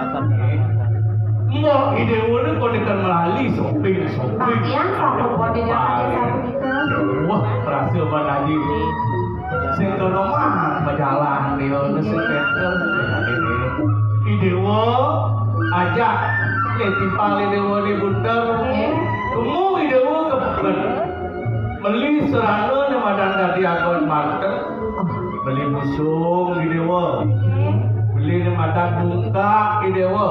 Mbok I Déwa né kok nika melali soping-soping. Pakaian sampun pun di dalam desa punika. Wah, rasa ban aji. Sing kono mah majalan dia né sing kéto. I Déwa ajak né timpal I Déwa né buntel. Nggih. Temu I Déwa kepeken. Meli serana né madan dadi agon banten. Meli busung I Déwa. Meli né madan bungkak I Déwa.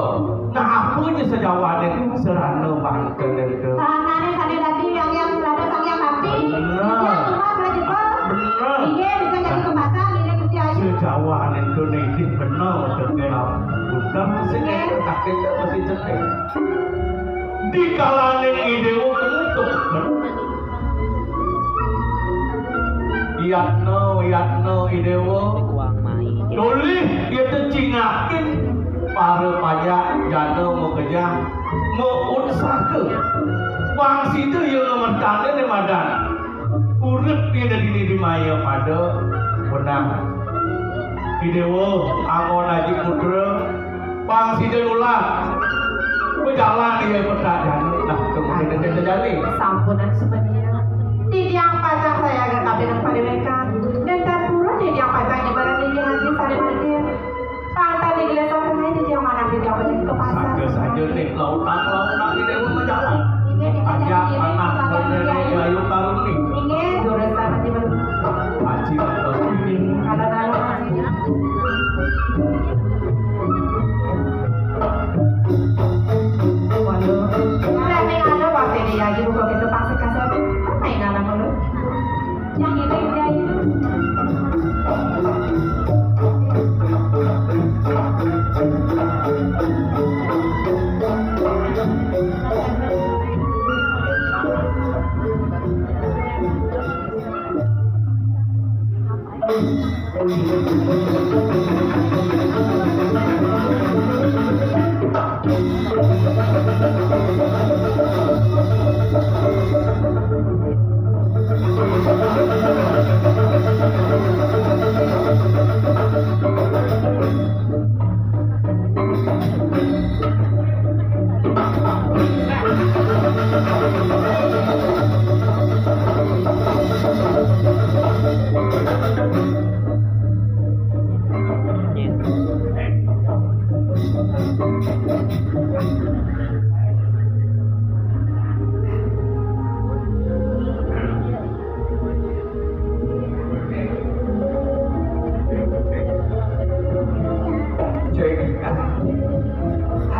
Nah, apa aja sejawané serana banten itu. Sahanané sané dadi yang yang rada sang yang mati. Bener. Iya, cuma belajar bos. Bener. Iya, bisa jadi kemasan, ini Gusti Ayu. Sejawané itu nih, ini bener. Dengan utang sing Iya. Kaget masih cetek. Di kalaning I Déwa kemutuk. Yatna, yatna I Déwa. Tolih yata cingakin para pajak jana makejang mautsaka. Bang sida ya ngemetane ne madan. Urip ya dadi di maya pada wenang. I Déwa angon aji putra. Pang sida nulak. Bejalan iya petak jani. Nah, kemudian kita jani. Sampunan sebenarnya. Titiang pacang saya agar kabinang pariwekan. Dan tak turun titiang pacang ibarat tinggi hati sari margin. Pantai di gelas tengah titiang mana titiang pergi ke pasar. Saja-saja nih, lautan-lautan di Déwa bejalan. Ini di ajak anak bener di Ayu Taruni. Ini jurusan di Aji atau ini. Kalau dalam aji. Waduh, berarti ada waktu ini ya, ibu kok itu pasti kasar. Apa yang anak lu? Yang ini dia itu.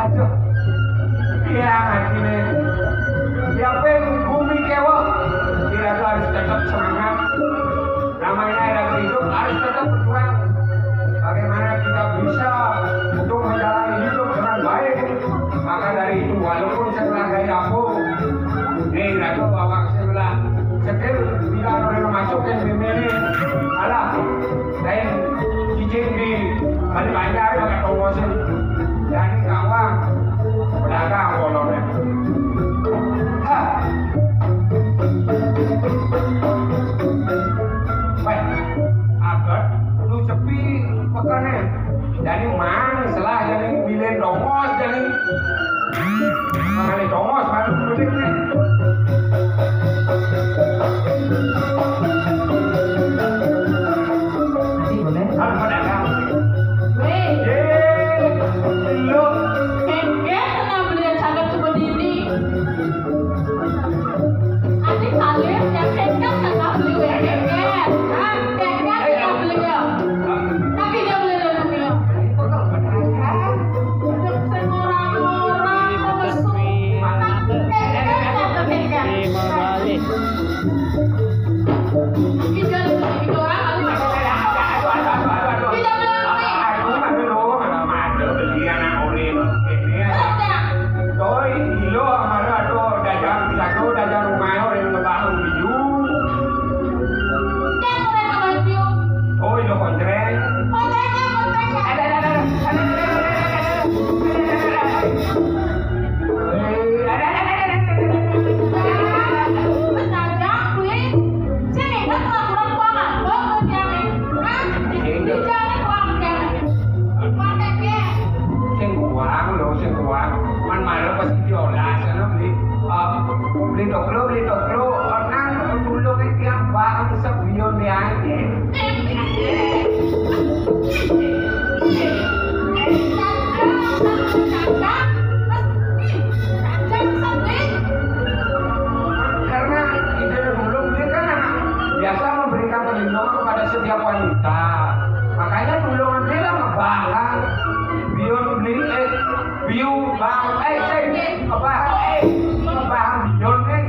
Aduh, iya, ngaji nih. Siapa yang bumi kewok? Kita tuh harus tetap semangat. Namanya raga hidup harus tetap berjuang. Bagaimana kita bisa untuk menjalani hidup dengan baik? Maka dari itu, walaupun saya melanggar apa, nih, raga bawa sebelah. Setir tidak boleh masuk ke sini. Alah, lain cicing di Bali Banjar, pakai promosi. Jadi kawan, pedagang bolongnya. Hah. Weh, abet, lu sepi pekane. Jadi mang selah jadi milen dongos jadi. Mangane dongos baru bedik nih. Biola sana beli, eh, beli toklo, beli toklo, orang tulung yang bang sebion dia aja. Karena ide dulu dia kan anak biasa memberikan perlindungan kepada setiap wanita. Makanya dulu dia lah ngebarang, bion beli, eh, biu bang, eh, eh, ngebarang, eh, ngebarang bion, eh.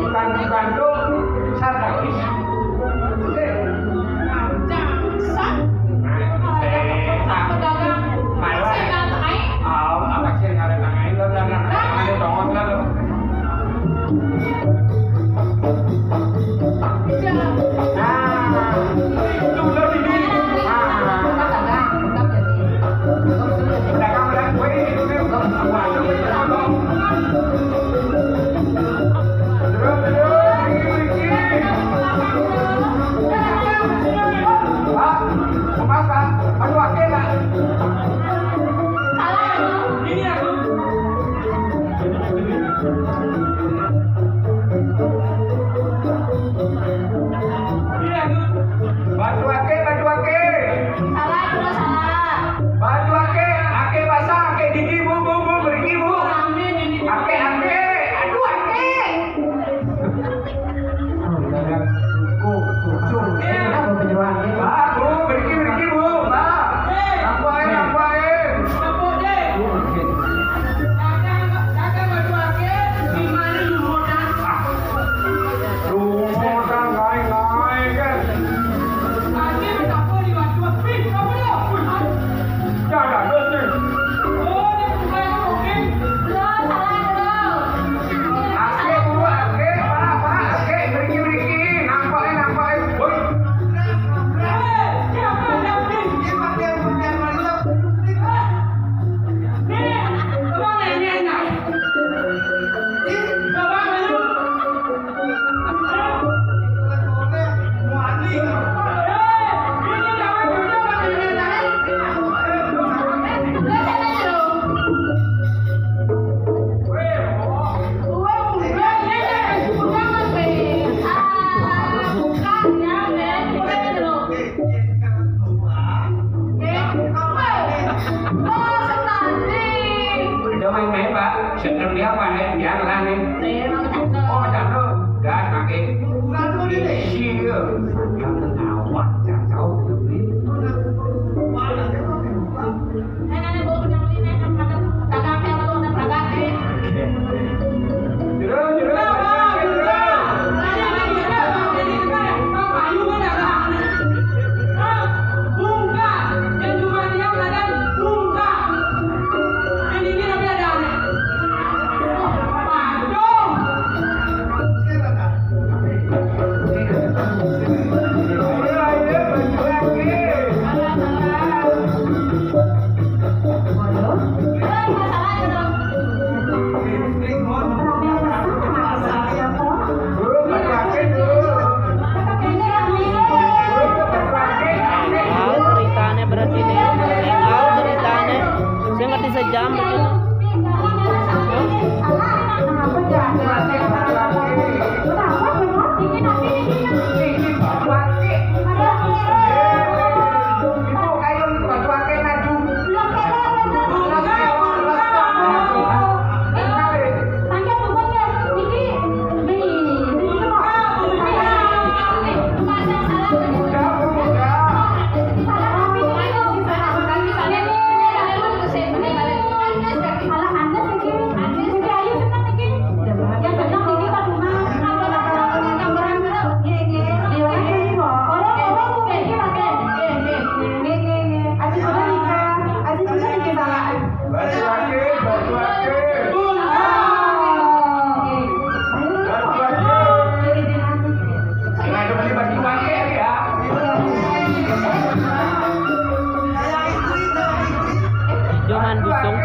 Bukan, bukan tuh, sadar. Batu ake, batu ake. Salah, terus salah. Batu ake, ake basah, ake gigi, bu, bu, bu, bergigi, bu. Ake, ake, aduh, ake. Pak, bu, berhenti, berhenti, bu, Pak. Nampak, eh, nampak, eh. Rumah orang lain-lain, kan? Dah, dah, terus, terus. Ake, bu, ake, Pak, Pak, ake, berhenti, berhenti. Nampak, eh, nampak, eh. Woi. Udah main-main, Pak. Seneng dia apa, nih? Dia ngelah, nih. Oh, macam tu. Gas, makin. Iya. Yang awak, yang tahu, betul, nih. Tahu ceritanya berarti nih. Tahu ceritanya. Saya ngerti sejam begini. Batu ake, batu ake. Batu ake. Sengaja beli batu ake, ya. Johan Busung.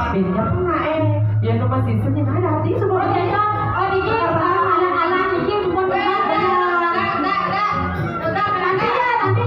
Beda pun, eh. Ya, nomor sisanya ada di semua. Oh, jadi, oh, jadi, anak-anak ini bukan. Enggak, enggak, enggak. Enggak, enggak, enggak.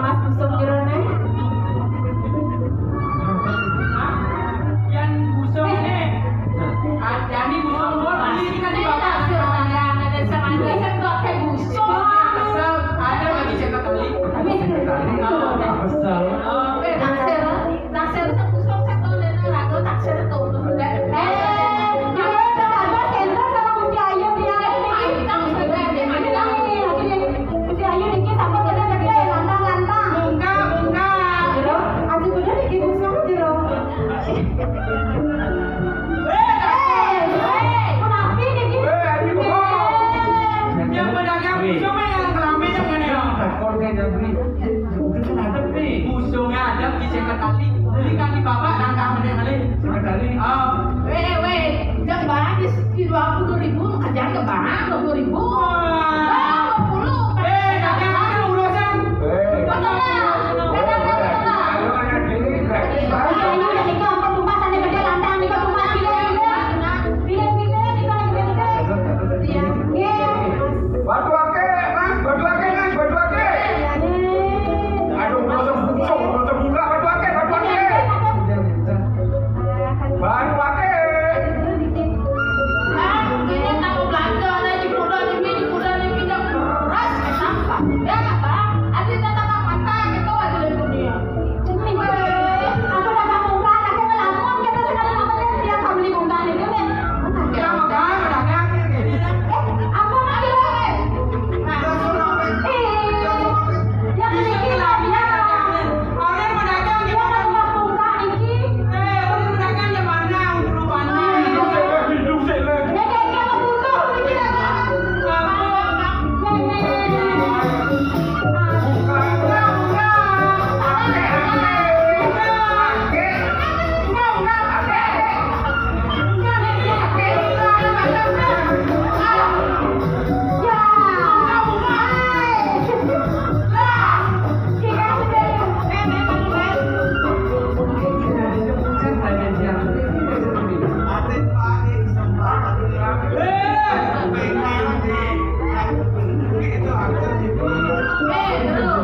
Mas busung jero né. Hah? Yang busung né. Ah, Jani busung bor, beli kan di bapak. Ada lagi cerita tadi. Tapi cerita tadi. Kesel. Eh, naksir. Naksir sing busung sing tau dene lagu taksir tuh. Eh, dia udah ada sendal sama Gusti Ayu dia. Ayu tahu sudah dia. Ayu tahu. Gusti Ayu niki sampun gedhe-gedhe, lantang-lantang. Bungka, bungka. Jero, aji gedhe niki busung jero. Eh, eh, menapi niki. Eh, ayo, eh. Yang pedagang busung yang kelame yang mana ya? Takon kayak jabri. Udah kan ada nih. Busungnya ada di second kali. Beli kan di bapak nangkang meneh kali. Second kali. Oh. Weh, weh, jam barang di, di dua puluh ribu, kerjaan ke barang dua puluh ribu. Wah. Wah, dua puluh. Eh, jangan ada urusan. Eh. Betul lah. Betul lah, betul lah. Ayo, anak ini gratis banget. Ayo, udah nikah, empat rumah sana gede lantang, nikah rumah gede, gede. Gede, gede, nikah gede, gede. Iya. Iya. Batu akeh, Mas, batu akeh, Mas, batu akeh. Aduh, bocah bungkuk, bocah bunga, batu akeh, batu akeh. Batu akeh. Ah, ini tamu belanja, ada di kuda, di mie, di kuda, di mie, dah beras, eh, sampah. Ya, apa? Ada tatap mata, gitu, ada di dunia. Aku udah kamu kan, aku ngelamun, kita sudah ngelamun, dia kamu di bungkang itu, nih. Ya, makanya, makanya. Eh, apa lagi, eh? Nah, eh, yang ini lah, ya. Orang pedagang gimana? Yang tukang bungkang ini. Eh, orang pedagang gimana? Rupanya. Hidup sih, hidup sih. Ya, kayak dia mau bunuh, ini lah. Apa? Nih, nih, nih, nih. Eh, terus.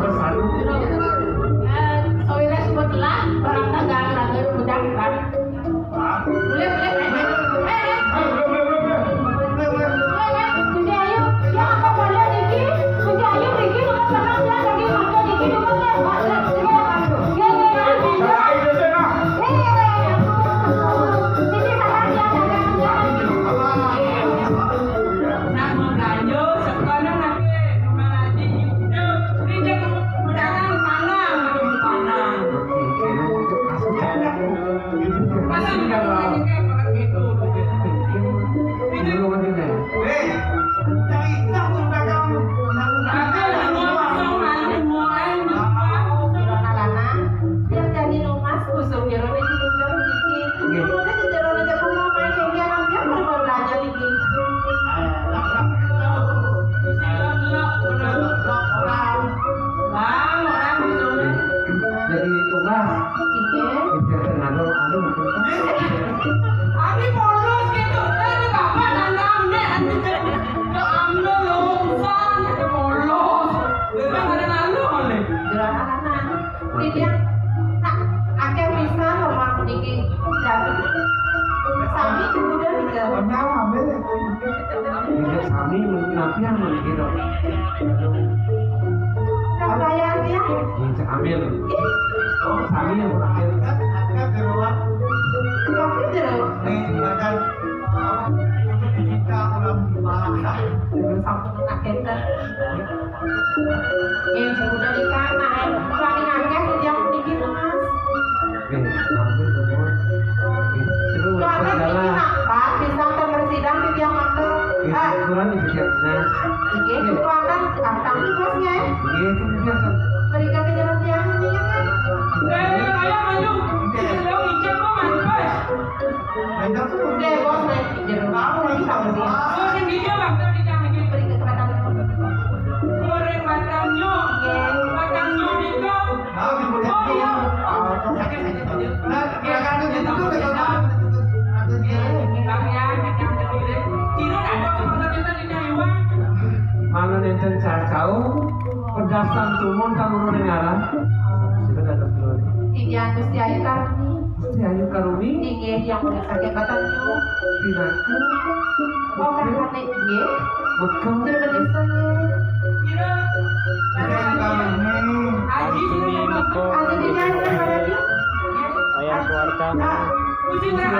Eh, sawira sebutlah barang dagangan lagi budak, kan? Boleh, boleh, eh, eh, eh. Kunci Ayu, ya, apa boleh, Diki? Kunci Ayu, Diki, bukan pernah dia lagi makan, Diki, bukan, ya, ya, ya, ya. Tiap janji lunas, busung jero niki tunggal niki. Nggih. Mungkin jero niki pun mau main yang dia ngambil baru-baru aja niki. Jadi tugas. Iya. Biar tenang, anu. Ini polos gitu. Eh, ini bapak dan kamu nih, anu. Ke ambil longsan, ke polos. Memang ada lalu, oleh. Jero anak-anak. Titiang tak akeh pisan rumah niki. Sami jebule nika. Benar, ambil itu. Tidak sami, napi yang mungkin dong. Tak bayar dia. Yang ambil. Oh, sami yang ambil. Angkat, angkat di luar. Angkat di luar. Nih, makan. Untuk digital orang di mana? Sampun tak kena. Eh, sudah di kamar, eh. Suami nangis, dia pun di Mas. Oke, ampun, ampun. Oke, seru, Tuan, seru, ini jalan. Apa? Bisa terbersidang di tiang mata. Oke, ah. Kebetulan di tiang, nah. Oke, oke. Tuan, kantang nih, bosnya. Oke, itu dia, kan. Berikan ke jalan tiang, ini, kan. Eh, ayo, ayo. Kita dong, ijab, kok, Mas, bos? Oke, bos, naik. Ijab, kamu lagi sama dia. Oh, yang dia, Bang, tadi, Kang, lagi. Berikan ke batang. Goreng batangnya. Oke. Batangnya, Dika. Oh, iya. Nah, gerakan itu juga udah tahu. Mana nenten cacau, Pedasan tumun kang urun ngaran. Sida dados dulu. Titiang Gusti Ayu Karuni. Gusti Ayu Karuni. Inggih, yang udah sakit badan. Pinaka. Oh, kakaknya, inggih. Bekeng. Sudah berlisan, ya. Aji Karuni. Aji Karuni, bekeng. Aji Karuni, Ayah Suwarta. Ah. Pusing, ah.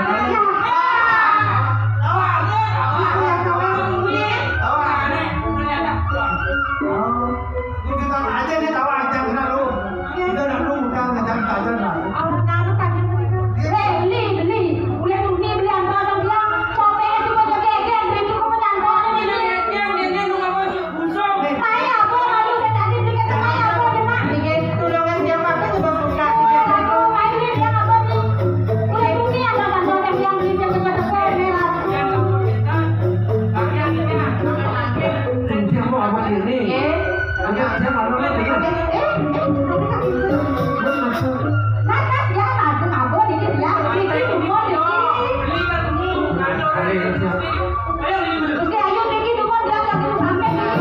Kejutan aja nih, tawa aja kena lu. Kita udah lu bukan ngejar kita aja, nah. Beli, beli. Udah tuh, nih, beli apa, Bang, bilang. Copet juga udah geger, beli tuh, kamu nyantai. Nih, nih, nih, lu apa sih? Busung. Nih. Saya apa, aduh, saya tadi beli ke saya apa, dia mah. Nih, guys, tulungan siapa pun juga suka. Iya, aku main nih, dia apa nih? Udah tuh, nih, ada satu yang bilang beli, dia punya toko, merah. Dia mau apa ini? Iya. Agak dia malu nih, bener. Eh, eh, ada kaki itu. Bener, maksud. Nah, kan dia mabuk, mabuk dikit ya. Dikit, umur dikit. Ada yang siap. Oke, ayo, dikit, umur dia nggak perlu sampai, nih.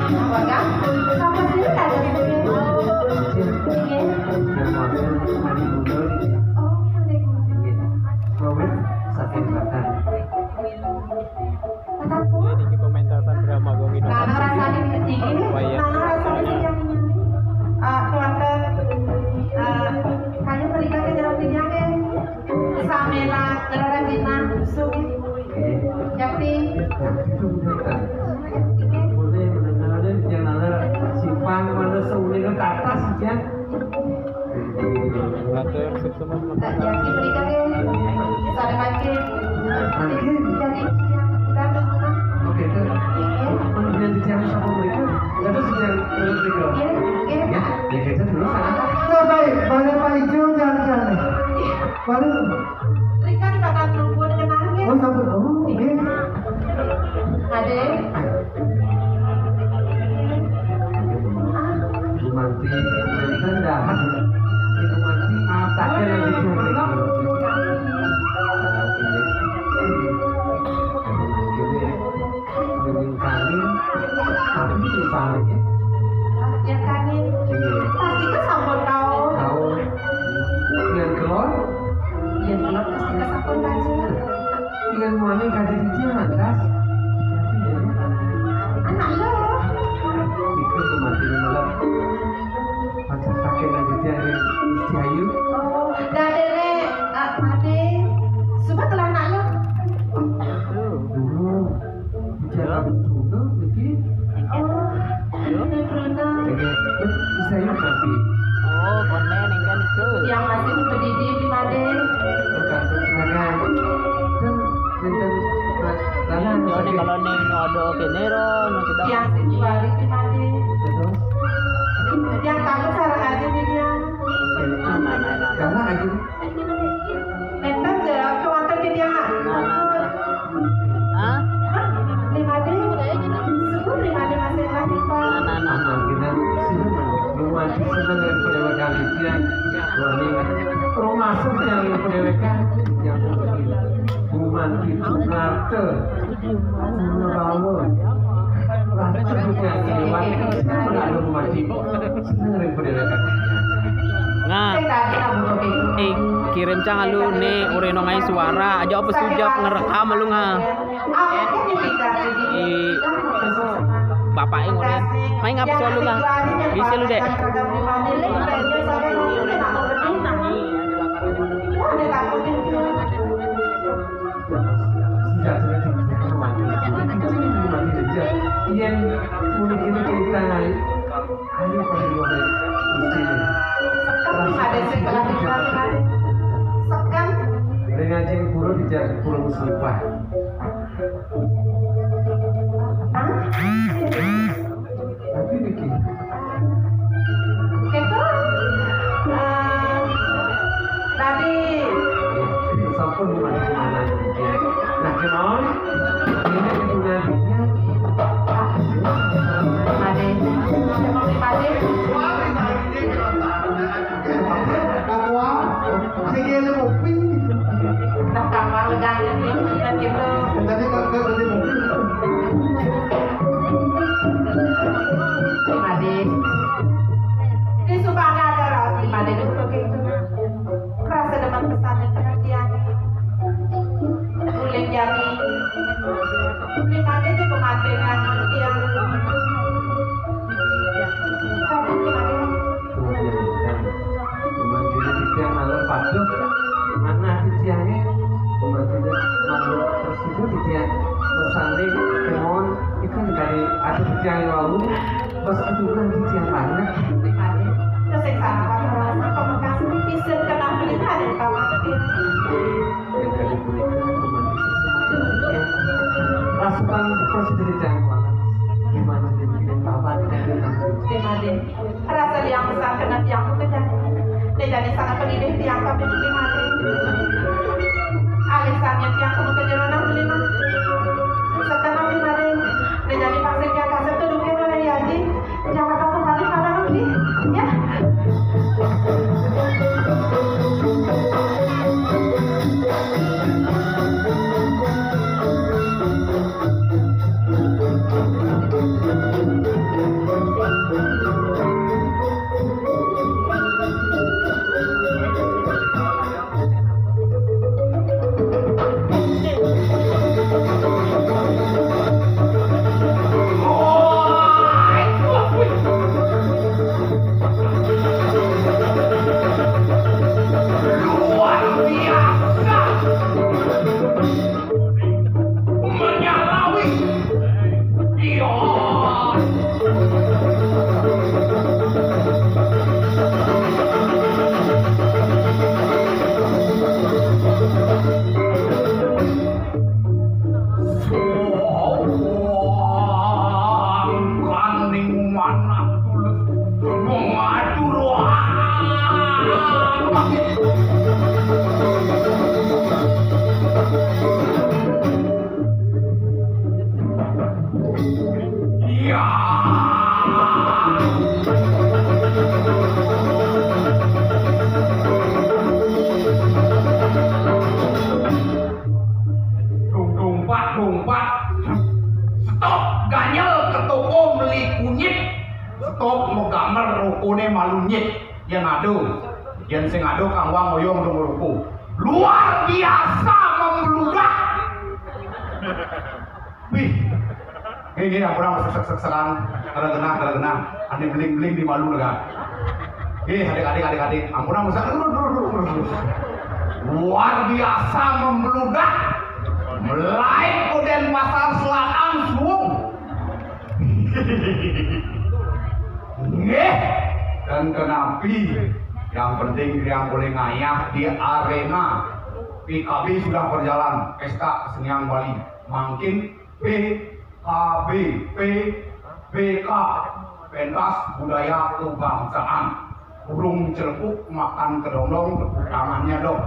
Apa, kan? Sampai sini ada sedikit. Iya. Yang maksud, mandi mundur. Oh, mandi mundur. Iya. Robert, sakit badan. Ini pementasan drama Gong Indo. Nah, rasanya ini, supaya nah, rasanya ini yang ini. Ah, keluarga, ah, hanya berikan ke dalam tiga, ya. Samela, Rajina, Sugi. Yakti. Boleh mendengar ada di channel simpang mana semuanya ke atas, ya. Matur suksma. Tak jadi berikan, ya. Saling makin. Makin. Jadi, dan, oke, itu. Iya. Kemudian di channel sama mereka. Ada sejak mereka. Iya, iya. Ya, ya, kita dulu sana. Nah, baik, balik Pak Ijo, jangan-jangan. Balik. Rika di bakal terhubung dengan angin. Oh, sampai, oh, oke. Ada. Gumanti, enten dahat. Gumanti, ataknya lagi curi. Gumanti, kami, tapi misalnya. Ya, kami. Iya. Pasti ke sampun tahu. Tahu. Yang keluar? Yang keluar pasti ke sampun baca. Dengan muani kaji cici lantas. Anak lo. Itu tuh mati malam. Pacar pakai lagi dia yang Gusti Ayu. Oh, dadene, ah, mati. Suka telah anak lo. Dulu. Bicara betul, niki. Oh, ini Bruna. Niki, bisa yuk, tapi. Oh, konten engke niku. Yang masih berdiri di Made. Bukan, silakan. Kan, enten, nah, karena Yo, nih, kalau nih, nu ada kene ro, nu sudah. Yang sing juari di Made. Terus? Yang takut sarang aja nih dia. Mana, mana, mana. Karena aja. Enten jawab ke wonten titiang. Hah? Hah? Lima D? Syukur lima D masih lahir, Pak. Nah, nah, nah. Anak kita seneng, rumah seneng yang pendewekan titiang. Wah, ini rumah seneng yang pendewekan. Yang penting. Rumah itu ngarep. Nah, eh, kirim cang alu ne, ureno ngai suara aja apa sujap ngerekam alu nga. Eh, bapak yang ore. Mai ngapa solo nga? Bisa lu, Dek. Yen muni kene cerita, ayo pada luar mesti. Sekarang ada sekolah di Sekarang. Dengan cek guru di jalan guru musibah. Tapi niki. Keto, eh, tadi. Sampun mana? Nah, kemauan ini itu nantinya. Tadi. Tadi. Aku, ah, saya kira kopi. Nah, kamar leganya nih, kita gitu. Tadi kagak Di supane ada raos di made duka gitu. Rasa demen pesan yang perhatian. Uling jani. Uling made aja pengantin yang tiang. Aduh, gimana? Pembantunya titiang malam patuh. Mana titiangnya? Pembantunya malam tersitu titiang. Pesannya kemon. Ikan dari ada titiang lalu. Pas keturunan titiang anak. Tersiksa apa merasa pemekas. Bisa kena pilihan yang kamu. Yang dari mereka pembantu semuanya. Rasukan proses dari jangkauan. Gimana dia bikin kabar? Gimana? Rasa yang besar kena tiang ku kejang. Dia jadi sangat pelilih tiang kami di mati. Alisannya tiang kamu kejeronan beli mah. Sekarang di mari. Dia jadi pasir tiang kasar tuh dukir oleh Yaji. Jangan kembali pada Rudi. Ya. Luar biasa. Menyalawi. Iya. Soang kaning manah tulus mengatur. Iya. Dung, dung, pak, dung, pak. Stop, ganyel ke toko meli kunyit. Stop, mau gambar rokone malu nyit. Yang ada, yang sing ada kang wang oyong dong ruko. Luar biasa membludak. Wih. Ini, ini, ampun, ampun, sek, sek, sekan. Kada genah, kada genah. Ane beling-beling di malu lega. Eh, adik, adik, adik, adik. Ampun, ampun, sek, dulu, dulu, dulu, dulu. Luar biasa membludak. Melayu ke Denpasar Selatan, suung. Nggih. Dan kenapi yang penting yang boleh ngayah di arena P K B sudah berjalan, Pesta Kesenian Bali. Mangkin P K B, P B K, pentas budaya kebangsaan. Burung celepuk makan kedondong, tepuk tangannya dong.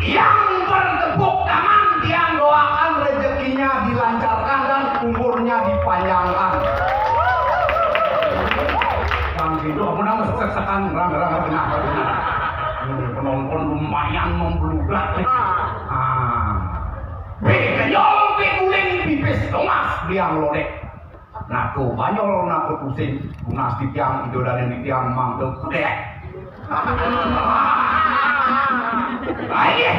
Yang bertepuk tangan, tiang doakan rezekinya dilancarkan dan umurnya dipanjangkan. Yang gitu, aku nang suksesakan, rang, rang, rang, rang, rang. Hmm, penonton lumayan membludak nih. Ah. Wih, kenyol, wih, guling, pipis, tomas, biang lodek. Naku banyol, naku pusing, tunas titiang, ido daning titiang, mangke kedek. Aye.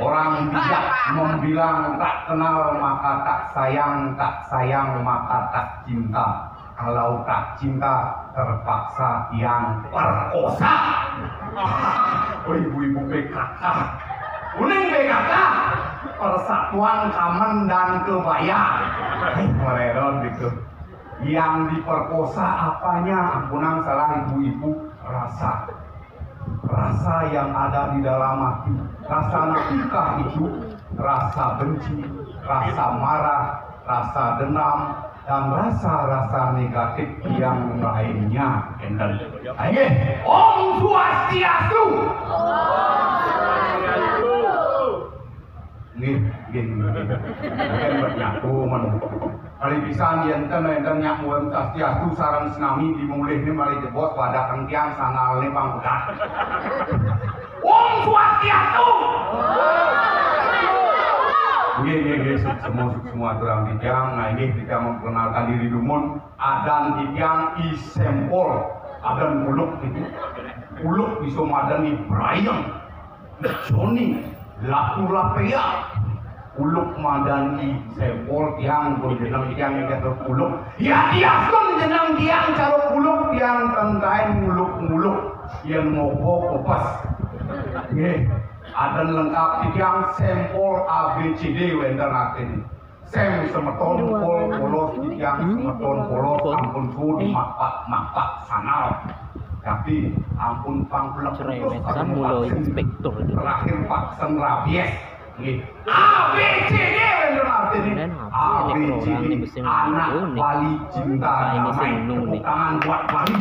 Orang bijak membilang tak kenal maka tak sayang, tak sayang maka tak cinta. Kalau tak cinta, terpaksa yang perkosa. Oh, ibu-ibu P K K. Kuning P K K. Persatuan Kamen dan Kebaya. Eh, mereron gitu. Yang diperkosa apanya? Ampunang salah ibu-ibu, rasa. Rasa yang ada di dalam hati. Rasa napikah itu? Rasa benci, rasa marah, rasa dendam, dan rasa-rasa negatif yang lainnya. Enten. Ayo, Om Swastiastu. Nggih, nggih, nggih. Mungkin bernyatu, men. Kali pisan, yen ten, enten nyak muem sastiastu sareng senami di mulih ni malih jebos pada kengkian sandal ni pang pegat. Om Swastiastu. Nggih, nggih, nggih, suksma, suksma aturang titiang. Nah, inggih titiang memperkenalkan diri dumun. Adan titiang I Sempol, adan Kuluk niki. Kuluk bisa madani Brayeng, Joni, Latu Lapea. Kuluk madani Sempol, tiang pun jeneng tiang niki Kuluk. Ya, tiang pun jeneng tiang cara Kuluk, tiang tengkain nguluk-nguluk. Yen ngopo kopes. Nggih, adan lengkap titiang Sempol A B C D wenten artine. Sem semeton, pol polos, titiang semeton polos, ampun suud mapak-mapak sanal. Tapi ampun pangkulek putus, ampun mula vaksin. Inspektur itu. Terakhir vaksin rabies. Nggih. A B C D wenten artine. A B C D. Anak Bali cinta damai, tepuk tangan buat Bali.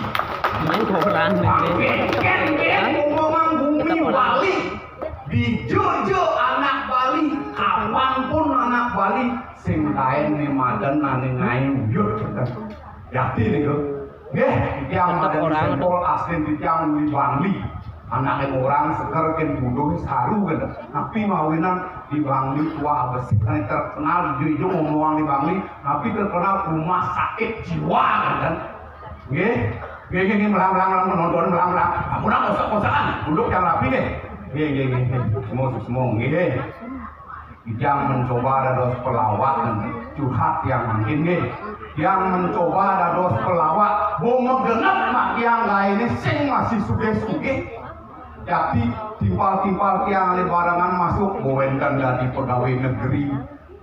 Main orang ini. Kan, kan, omongan bumi Bali. Dijojo anak Bali, kapanpun anak Bali, sing kaen ne madan ane ngae uyut. Yati niku. Nggih, titiang madan Sempol, asli titiang uli Bangli. Anake orang seger ken bodoh saru kan. Tapi mawinan di Bangli tua besik, terkenal ijo-ijo ngomongan di Bangli, tapi terkenal rumah sakit jiwa kan. Nggih. Nggih, nggih, nggih, melang, melang, melang, penonton, melang, melang. Ampun, kosak-kosakan. Duduk yang rapi, nggih. Nggih, nggih, nggih, nggih. Semua, semua, nggih. Yang mencoba dados pelawak, curhat yang mungkin, nggih. Yang mencoba dados pelawak, bo megenep mak yang lainnya sing masih sugih-sugih. Jadi, timpal-timpal tiang lebarangan masuk, bo wenten dadi pegawai negeri,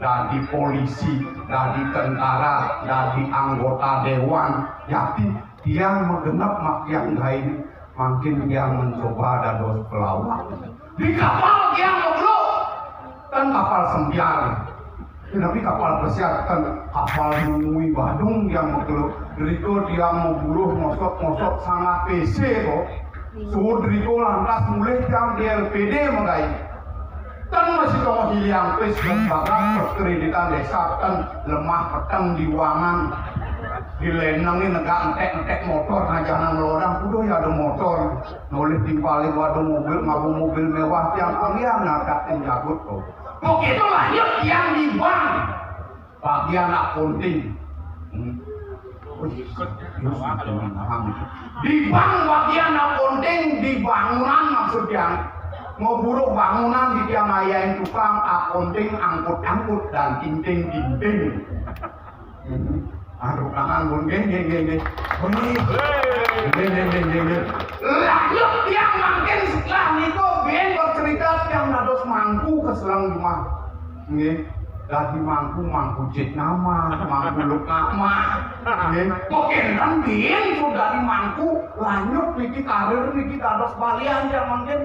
dadi polisi, dadi tentara, dadi anggota dewan. Yati, tiang megenep mak tiang gae, mangkin tiang mencoba dados pelawak. Di kapal tiang ngeblok, kan kapal sempiar. Tetapi kapal pesiar kan kapal nungui Badung tiang ngeblok. Deriko tiang mau buruh ngosot-ngosot sangat P C kok. Suud riko lantas mulih tiang di L P D megai. Ten masih tonggo hiliang pis dan bagas perkreditan desa ten lemah peteng diwangan. Dilenengi negak entek-entek motor ngajanan lorang. Udah ya ada motor. Nolih timpali waduh mobil, ngaku mobil mewah tiang kalian ngakak yang jagut tuh. Begitu lanjut tiang di bank. Bagian akunting. Hmm. Wih, serius, teman-teman. Di bank bagian akunting, di bangunan maksudnya. Mau buruk bangunan di tiang ayain tukang akunting angkut-angkut dan tinting-tinting. Hmm. Aduh, tangan pun geng, geng, geng, geng. Wih. Geng, geng, geng, geng, geng. Lanjut tiang mangkin setelah niku, ben bercerita tiang dados mangku ke selang rumah. Nggih. Dadi mangku, mangku jit nama, mangku luk nama. Nggih. Kok enten biyen kok dadi mangku, lanjut niki karir niki dados balian tiang mangkin.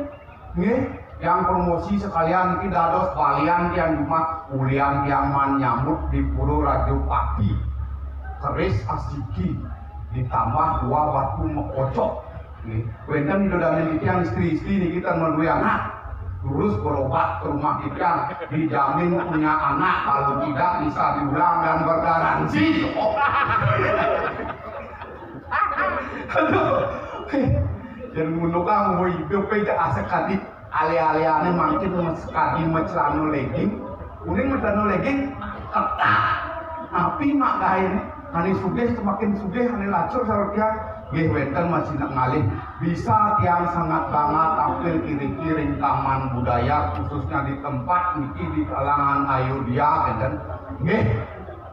Nggih, yang promosi sekalian niki dados balian tiang Jumat, ulian tiang man nyambut di Pura Rajapati. Keris asiki ditambah dua batu mekocok. Nggih. Wenten ida damen titiang istri-istri niki ten maduwe anak. Terus berobat ke rumah titiang, dijamin punya anak, kalau tidak bisa diulang dan bergaransi. Aduh. Yen ngono kang mau hidup aja asik kadi ale-aleane mangkin sekadi mecelano legging. Kuning mecelano legging ketat. Tapi mak gaene. Ane sugih semakin sugih, ane lacur saur tiang. Nggih wenten masih nak ngalih. Bisa tiang sangat bangga tampil iriki ring Taman Budaya, khususnya di tempat niki di kalangan Ayodhya, ngenten. Nggih,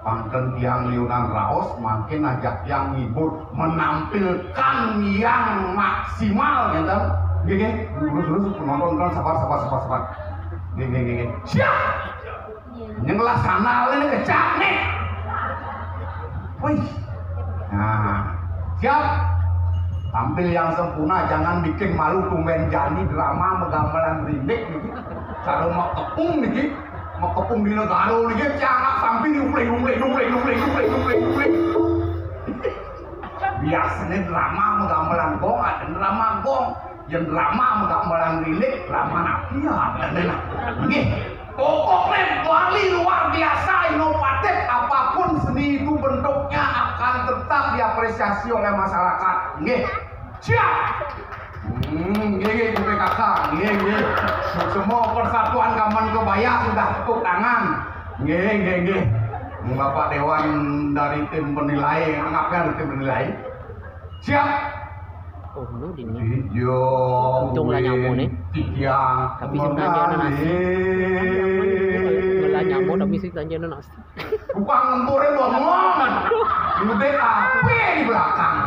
pangken tiang liunan raos, mangkin ajak tiang ngibur, menampilkan yang maksimal, ngenten. Nggih, nggih. Lurus, lurus, penonton, kan, sabar, sabar, sabar, sabar. Nggih, nggih, nggih, nggih. Siap. Yang lah sana ini kecak nih. Wih. Nah, siap. Tampil yang sempurna, jangan bikin malu, tumben jani drama megamelan rindik niki. Cara mekepung niki, mekepung di negara niki, tiang anak sampi diumpling, umpling, umpling, umpling, umpling, umpling, umpling. Biasanya drama megamelan gong, ada drama gong. Yang drama megamelan rindik, drama napi ya, ada nih. Nggih. Pokoknya Bali luar biasa inovatif, apapun seni itu bentuknya akan tetap diapresiasi oleh masyarakat. Nggih. Siap. Hmm, nggih, nggih, B P K K, nggih, nggih. Semua persatuan kaman kebaya sudah tepuk tangan. Nggih, nggih, nggih. Bapak Dewan dari tim penilai, anggapnya ada tim penilai. Siap. Oh, lu di ini. Untung lah nyamuk nih. Tapi sebenarnya ada nasi. Lah nyamuk, tapi sebenarnya ada nasi. Tukang ngempure bongong. Ngedek ape di belakang.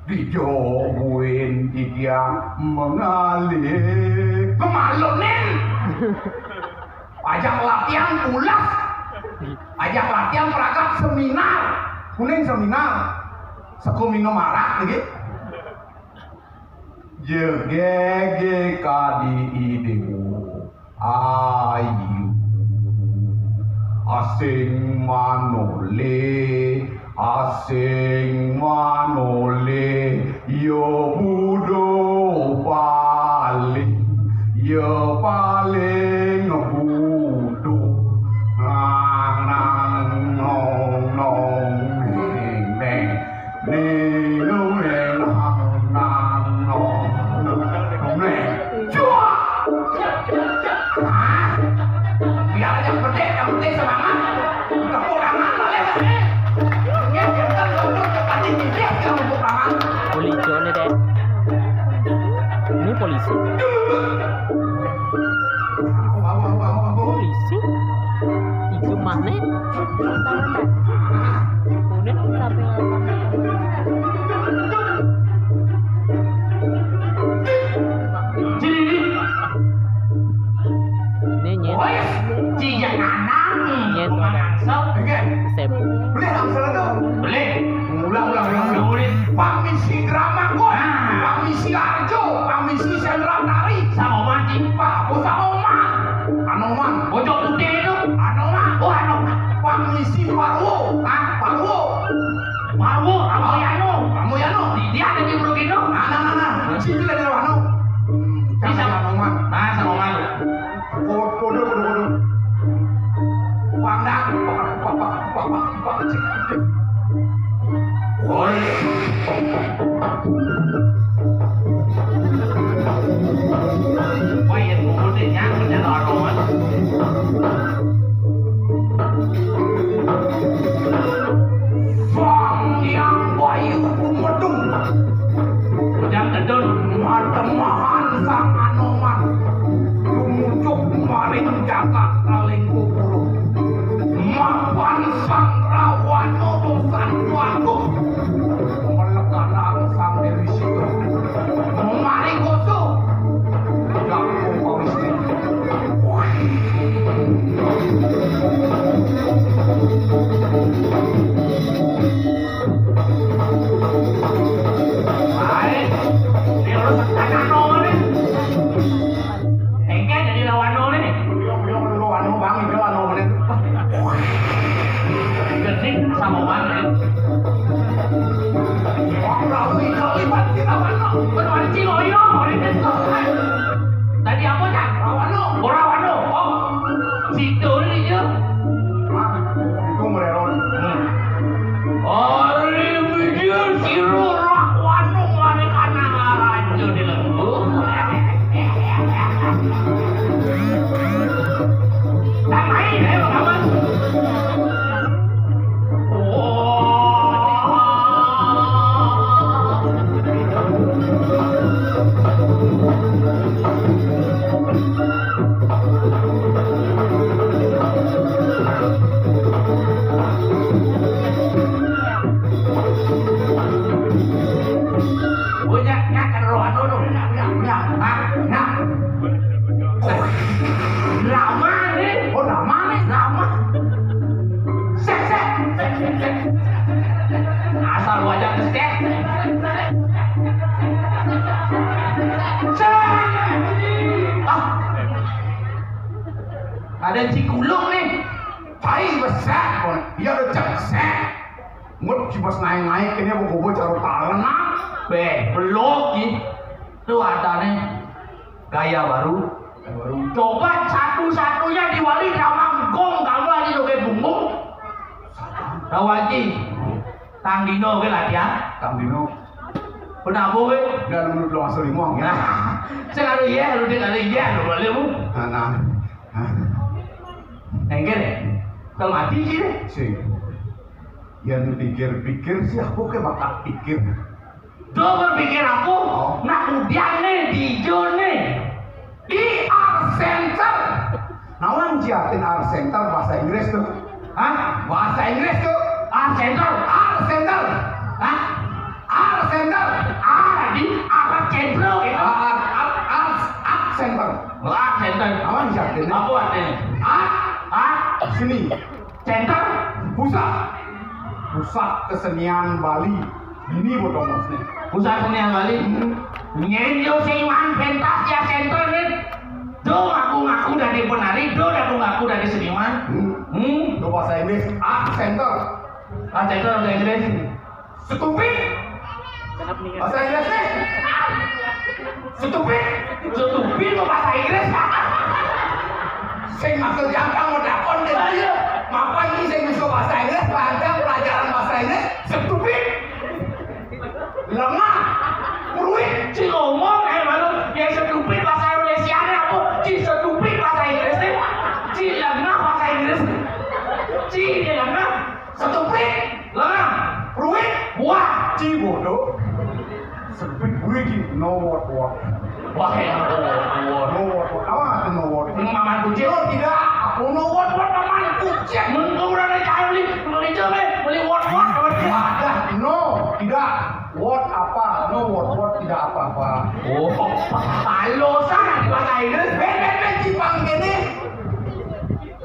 Dijobuin dia mengalir. Kemalunin. Ajak latihan pulas. Ajak latihan perangkat seminar. Kuning seminar. Seko minum arak gitu. Jegege kadi idewo ayu. Asing manole, asing manole, yo budo paling, yo paling budo. Nang nang nong nong neng neng. Ning, nung, ning, nang, nang, nong, nung, nung, ning. Cuak! Hah? Biar aja gede, yang penting semangat. Tepuk tangan, boleh, boleh. Ya, kita tepuk tangan, tepuk tangan. Boleh, Jon, ya, Dek. Ini polisi. Polisi? Itu mana? Kemudian sampai ini nyet. Wes, cijak anak. Nyet, udah. Sep. Boleh langsung tuh? Boleh. Ulang, ulang, ulang, ulang. Ulang. Pamisi drama gua. Ah. Pamisi Arjo, pamisi Sendratari. Sama Oman, Cing. Pak, bocah Oman. Anoman. Bocah putih itu. Anoman. Oh, Anoman. Pamisi Parwo. Ah, Parwo. Parwo, Ramoyano. Ramoyano. Di-, dia ada di Bukit itu. Nah, nah, nah, nah. Sini ada Wano. Hmm, bisa. Anoman. Nah, sama Oman. Kodo, kodo, kodo. Pandang. Woi. Woi, yang kumpul deh, nyangkut ya, lawan. Sang Hyang Bayu Kumedung. Ujang tedun. Matemahan Sang Anoman. Tumucuk maring jagat Kalengkupuru. Mapan Sang Rawana dosan tuaku. Melegalang Sang Dewi Sita. Maring koso. Jago Pawisti. Baik. Ini urus tanah nomor nih. Engke jadi lawan nomor nih. Yo, yo, lawan nomor, Bang, itu lawan nomor nih. Gedik sama mana? Wah, lalu itu lipat kita mana? Berpancing, oh iya, orang itu. Tadi apa, Cak? Rawano. Oh, Rawano. Oh, situ ni je. Hah? Itu meleron. Hmm. Ari mikir sira Rawano mari kanang raja di lembur. Tak main, eh, kawan. Banyak nyak roh anu tu, nyak, nyak, nyak, nyak, nyak. Rama ni. Oh, Rama ni, Rama. Sek, sek, sek, sek, sek. Asal wajah sek. Sek. Ah. Ada cikulung ni. Pai besar. Dia ada cek sek. Ngut si pas naik-naik ini buku-buku cara talena. Beh, belok ki. Tu ada ni. Gaya baru. Coba satu-satunya di Wali Ramang Gong kamu lagi joget bungung. Tahu lagi. Tang dino ke latihan. Tang dino. Kenapa kowe? Udah lu belum masuk limong ya. Nah, sing anu ya, lu dia kali ya, lu balik mu. Nah, nah. Nah. Engke deh. Kalau mati sih deh. Sing. Ya, pikir-pikir sih, aku ke bakat pikir. Do berpikir aku, oh, nak udian nih, di ijo nih. I R Center. Nawan jiatin R Center bahasa Inggris tuh? Hah? Bahasa Inggris tuh? R Center, R Center. Hah? R Center. R di R Center gitu. R, R, R, R Center. Oh, R Center. Nawan jiatin? Apa artinya? Art, art, seni. Center, pusat. Pusat kesenian Bali. Ini bodoh maksudnya. Pusat kesenian Bali. Hmm. Nyen yo sing man pentas ya center nih. Do ngaku-ngaku dari penari, do ngaku-ngaku dari seniman. Hmm. Hmm. Itu bahasa Inggris, art center. Art center bahasa Inggris. Stupid. Bahasa Inggris nih. Stupid. Stupid kok bahasa Inggris. Sing maksud yang kamu takon deh. Ayo. Mapan ini sing bisa bahasa Inggris, panjang pelajaran bahasa Inggris. Stupid. Lengah. Pruit. Ci ngomong, eh, malu. Yang stupid bahasa Indonesia ini apa? Ci stupid bahasa Inggris nih. Ci lengah bahasa Inggris. Ci ini lengah. Stupid. Lengah. Pruit. Wah. Ci bodoh. Stupid, pruit, ci. No word, word. Wah, ya, no word, word. No word, word. Apa arti no word? Maman kucing. Oh, tidak. Aku no word, word, maman kucing. Mun kau udah ada cahaya beli, beli coba, beli word, word, word. Wadah, no, tidak. Word apa? No word, word tidak apa-apa. Oh, halo sana di bahasa Inggris. Ben, ben, ben, Jepang gini.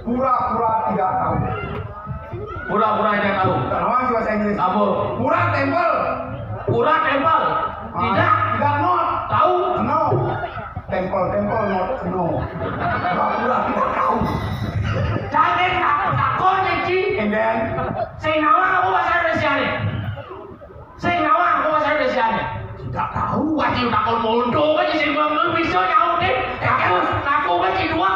Pura-pura tidak tahu. Pura-pura tidak tahu. Tahu bahasa Inggris? Apa? Pura temple. Pura temple. Ah, tidak. Tidak not. Tahu? No. Temple, temple, not no. Pura-pura tidak tahu. Jangan takut, takut, Ci. And then? Sing nawa apa bahasa Indonesia nih? Sing nawa aku bahasa Indonesia nih. Tidak tahu, wajib takon mondok aja sing ngomong bisa nyaut deh. Aku, aku kan ci dua.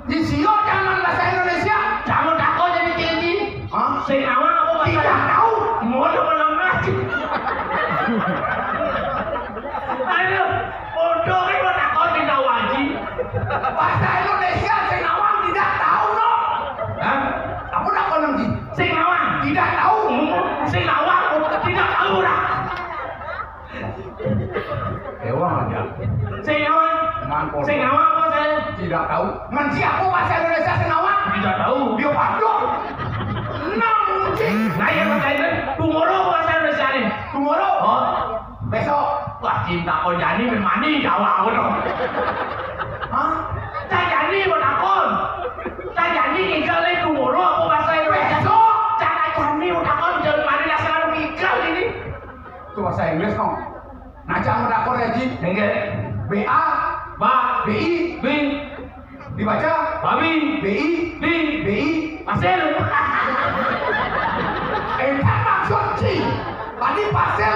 Di sio jangan bahasa Indonesia. Jangan takon jadi tinggi. Hah? Sing nawa aku bahasa. Tidak tahu. Mondok menengah. Aduh, mondok kan mau takon tidak wajib. Bahasa Indonesia sing nawa tidak tahu no. Hah? Aku takon lagi. Sing nawang. Tidak tahu. Sing nawang. Tidak tahu dah. Ewang aja. Sing nawang. Mangkon. Sing nawang apa saya? Tidak tahu. Nganci aku bahasa Indonesia sing nawang? Tidak tahu. Dia padok. Nang, cing. Nah, ya, bahasa Indonesia. Tomorrow bahasa Indonesia nih. Tomorrow? Oh. Besok. Wah, cinta kau jani memani Jawa aku dong. Hah? Cak jani mau takon. Cak jani tinggal nih tomorrow apa bahasa Indonesia? Besok. Cak jani mau takon jangan mana dasar mikal ini. Itu bahasa Inggris no. Nah, cak mau takon ya, Ji. Enggak. B A. Ba. B I. B. Dibaca? Babi. B I. B. B I. Pasir. Eh, kan maksud Ci. Tadi pasir.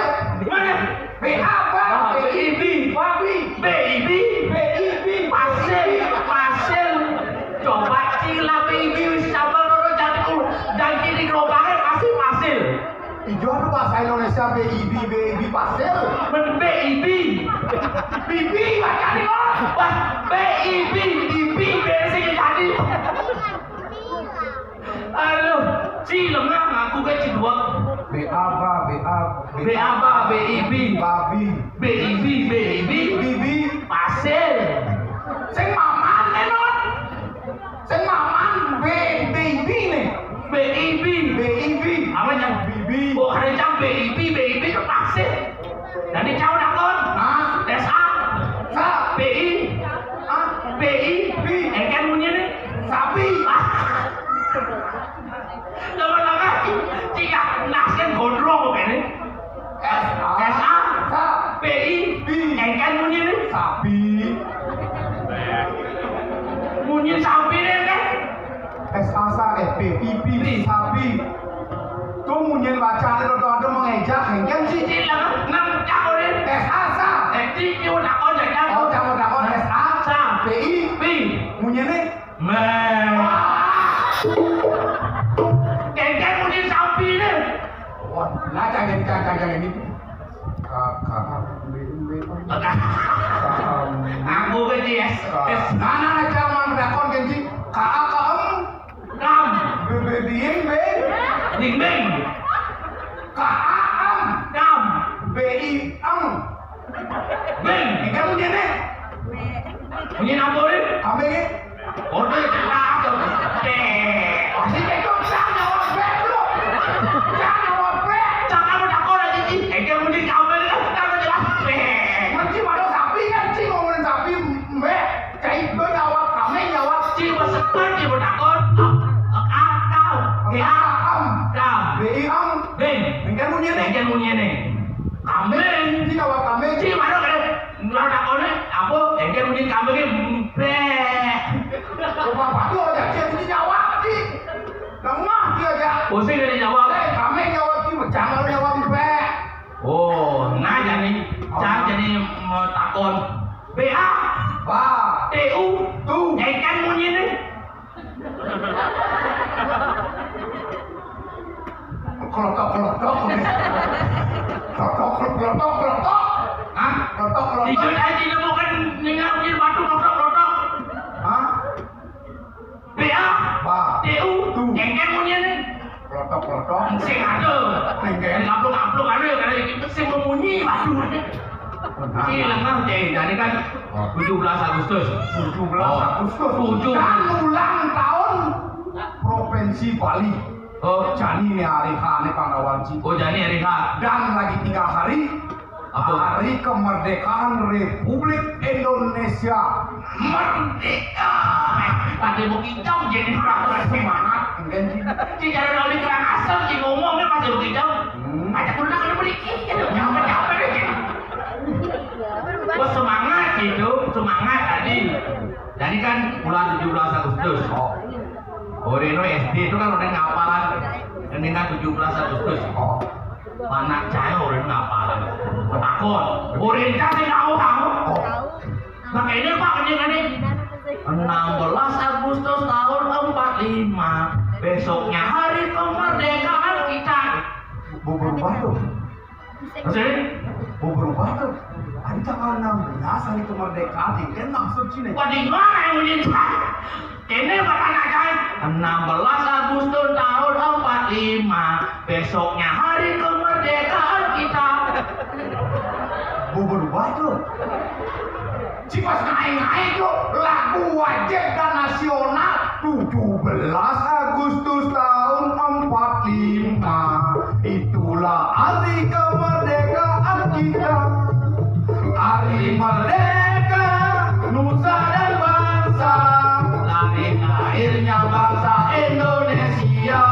Mana? B A, ba, B I, B. Babi. B I B. B I B. Pasir. Pasir. Coba Ci lah B I B, siapa dulu jadi ku-, jadi di gerobaknya pasti pasir. Ijo anu bahasa Indonesia B I B, B I B, pasir. Men B I B. Bibi, baca nih, Bos. Wah, B I B, bibi, beres ini tadi. Aduh, Ci lengah ngaku ke Ci dua. B A ba, B A, B A ba, B I B. Babi. B I B, B I B. Bibi. Pasir. Sing maman, Enot. Sing maman, B, B I B nih. B I B. B I B. Apa yang? Bibi. Oh, ada cang B I B, B I B ke pasir. Jadi cau takon. Hah? S A. Sa. B I. Hah? B I. B. Engken bunyi nih. Sapi. Ah. Lama-lama, cik, nasken gondrong kok ini. S A. S A. Sa. B I. B. Engken bunyi nih. Sapi. Bunyi sapi nih, kan? S A sa, eh, P I P, P. Sapi. Tuh munyin bacaan itu tuh ada mengejak, engken sih. Cik, lah, nang cak udah. S A sa. Eh, cik, cik, takon, cak, cak. Oh, cak, cak, S A. Sa. P I. P. Munyin nih. Meh. Wah. Engken bunyi sapi nih. Wah, lah, jangan, jangan, jangan ini. Kakak, B M B. Aku kan di S. S. Mana aja mang dakon genji. Kakak, em. Kam. B B B M B. Ding, ding. Kakak, em. Kam. B I M. Bing. Ini kan bunyi nih. Bunyi apa nih? Kambing nih. Ordo ya kakak. Deh. Masih cekcok, jangan jawab bek, bro. Jangan jawab bek. Jangan mau takut lagi, Ci. Eh, dia bunyi kambing nih. Jangan jelas. Bek. Mesti pada sapi kan, Ci, ngomongin sapi, mbek. Cai itu jawab, kambing jawab. Ci, bersetan, Ci, bertakut. Ah, ah, kau. Di am. Am. Dam. B I M. Bing. Ini kan bunyi nih. Ini kan bunyi nih. Kambing. Ci, jawab kambing. Ci, mana kan? Lah, takone apa? Engke muni kambinge mbek. Rumah batu aja, dia muni jawab, Ci. Lemah dia aja. Pusing dari jawab. Eh, kambing jawab, Ci, jangan jawab mbek. Oh, nah, jadi, Cang jadi mau takon. B A. Ba. T U. Tu. Engke muni nih. Kelotok, kelotok, oke. Kelotok, kelotok, kelotok. Hah? Kelotok, kelotok. Ijo ae ditemukan ning ngarep batu kelotok, kelotok. Hah? B A. Ba. T U. Tu. Engke munyine. Kelotok, kelotok. Sing ada. Engke. Kaplok-kaplok anu ya, karena iki sing memunyi batu. Nah. Iki lengah, Cek. Jadi kan Oh. tujuh belas Agustus. Tujuh belas Oh. Agustus. Tujuh. Dan ulang tahun Provinsi Bali. Oh. Jani nih hari H nih, Pandawanji. Oh, jani hari H. Dan lagi tiga hari, Apa? Hari Kemerdekaan Republik Indonesia. Merdeka. Pada mau kincang jadi semangat, enggak sih? Ci cara nolih kurang asal, ci ngomongnya masih mau kincang. Hmm. Ajak udah kena beli, gitu. Nyampe-nyampe deh, gitu. Gua semangat gitu, semangat tadi. Jadi kan bulan tujuh belas Agustus. Oh. Oreno S D itu kan udah ngapalan. Ini kan tujuh belas Agustus. Oh. Anak saya udah ngapalan. Takut. Oreno kan tahu, tahu. Oh. Makanya, Pak, ini kan nih. Enam belas Agustus tahun empat lima. Besoknya hari kemerdekaan kita. Bubur batuk. Maksudnya? Bubur batuk. Hari tanggal enam belas hari kemerdekaan, kan maksud sini. Wah, di mana yang bunyi? Ini bukan anak saya. Enam belas Agustus tahun empat lima. Besoknya hari kemerdekaan kita. Bubur batuk. Cipas naik-naik tuh lagu wajib dan nasional tujuh belas Agustus tahun empat lima. Itulah hari kemerdekaan kita. Hari merdeka nusa dan bangsa. Lahir lahirnya bangsa Indonesia.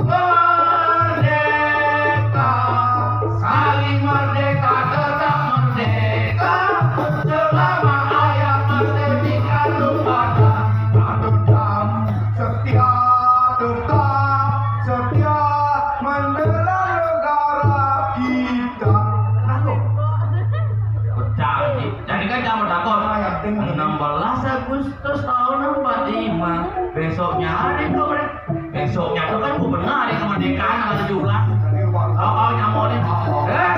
Merdeka, saling merdeka, tetap merdeka. Selama ayah masih dikandung badan, tetap setia, tetap setia membela negara kita. Nah, lo. Pecah, Ji. Jadi kan jangan takut. Nah, yang penting enam belas Agustus tahun empat lima. Besoknya hari kemerdekaan. Besoknya itu kan gubernur hari kemerdekaan tanggal tujuh belas. Oh, oh, nyamuk nih. Eh.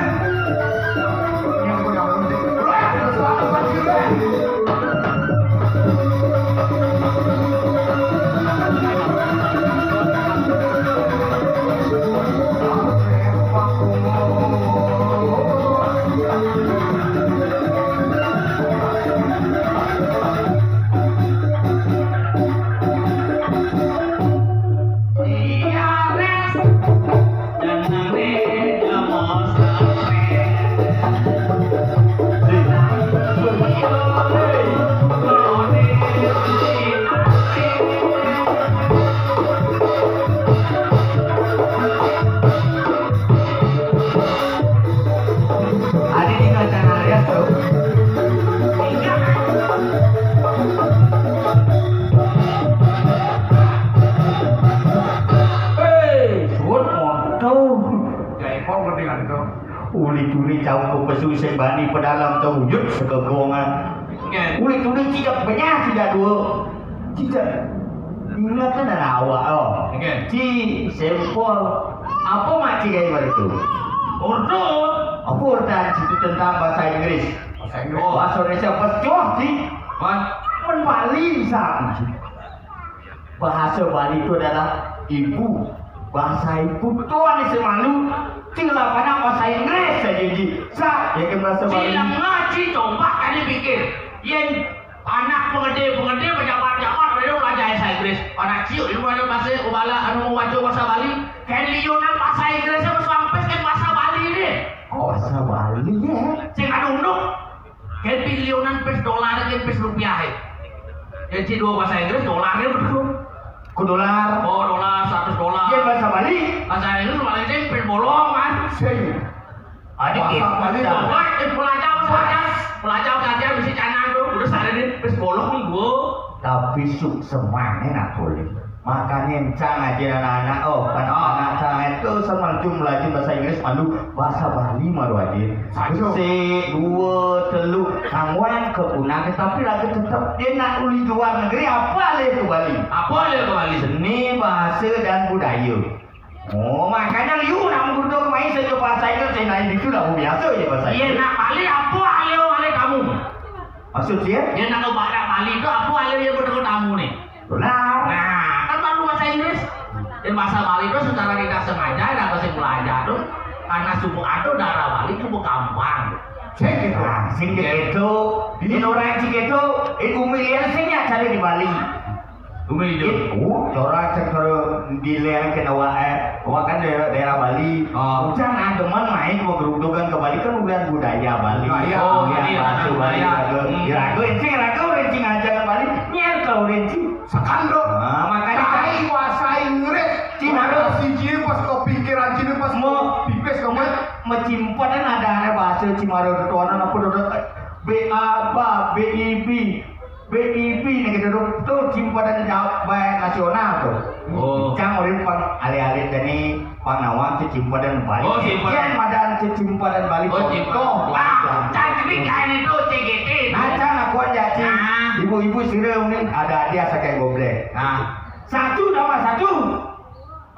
Ada di Kacang Arias, bro. Hei, suut moto. Jai kok ngerti kan itu? Uli tuli cau ke pesu sembani pedalam tau wujud sekegongan. Nggih. Uli tuli tidak banyak, tidak dua. Tidak. Ingat kan ada awak, oh. Nggih. Ci, sempol. Apa mak ci kayak itu? Urut. Apa urutan situ tentang bahasa Inggris? Bahasa Inggris. Oh, bahasa Indonesia betul, Ci. Hah? Kan Bali bisa, Ci. Bahasa Bali itu adalah ibu. Bahasa ibu tuan ni semalu. Cila panak bahasa Inggris saja, Ci. Sa, ya kan bahasa Bali. Cila ngaji coba kali pikir. Yen anak pengede-pengede, pejabat-pejabat, dia belajar bahasa Inggris. Anak ciuk, dia belajar bahasa, ubala, anu, mau baca bahasa Bali. Kan liunan bahasa Inggris sama suampes kan bahasa Bali ni. Oh, bahasa Bali, ya. Sing ada unduk. Kan pi liunan pes dolar, kan pes rupiah, ya. Jadi dua bahasa Inggris, dolar ni betul. Ku dolar. Oh, dolar, seratus dolar. Ya, bahasa Bali. Bahasa Inggris, Malaysia, pes bolong, kan. Sing. Ada bahasa Bali. Wah, eh, pelajar, pelajar. Pelajar, pelajar, mesti canang tu. Terus ada ni, pes bolong, gua. Tapi suk semangat nak boleh. Makanya encang aja anak-anak, oh, anak-anak saya itu sama tu belajar bahasa Inggris malu, bahasa Bali malu aja. Satu. Se, dua, telu, kangwan ke punang, tapi lagi tetap dia nak uli luar negeri, apa le ke Bali? Apa le ke Bali? Seni, bahasa dan budaya. Oh, makanya liu nak mengurut main saja bahasa Inggris, saya naik itu lah, biasa je bahasa Inggris. Iya, nak balik apa alih oleh kamu? Maksud dia? Dia nak ke barat Bali tu apa alih dia bertemu tamu ni? Benar. Nah, kan baru bahasa Inggris. Dan bahasa Bali tu secara tidak sengaja ada bahasa belajar tu. Karena suku ada darah Bali tu gampang. Sing gitu. Nah, sing gitu. Ini orang sing gitu, eh, bumi liar sing ya cari di Bali. Bumi hijau. Eh, oh, corak cek kalau di ler kena wa, eh, wa kan daerah, daerah Bali. Oh. Hujan ada man main ke gerudukan ke Bali kan udah budaya Bali. Budaya. Oh, iya, bahasa Bali. Ragu. Hmm. Ragu, encing ragu, encing aja ke Bali. Nyer kalau encing. Sekarang. Nah, makanya cari bahasa Inggris. Cina. Ada si Jin pas kepikiran Cina pas mau pipis kamu. Mecimpatan ada, ada bahasa Cimaro tuanan apa dulu? B A apa? B I B. B I B ni kita tu, tu simpadan jawab baik nasional tu. Oh. Cang orang pang alih-alih tadi pang nawang tu simpadan Bali. Oh, simpadan. Kian madan tu simpadan Bali. Oh, simpadan. Contoh, ah, cang cerita ni tu C G T tu. Nah, cang aku aja, Ci. Nah. Ibu-ibu sira ni ada hadiah sakai goblek. Nah. Satu tambah satu.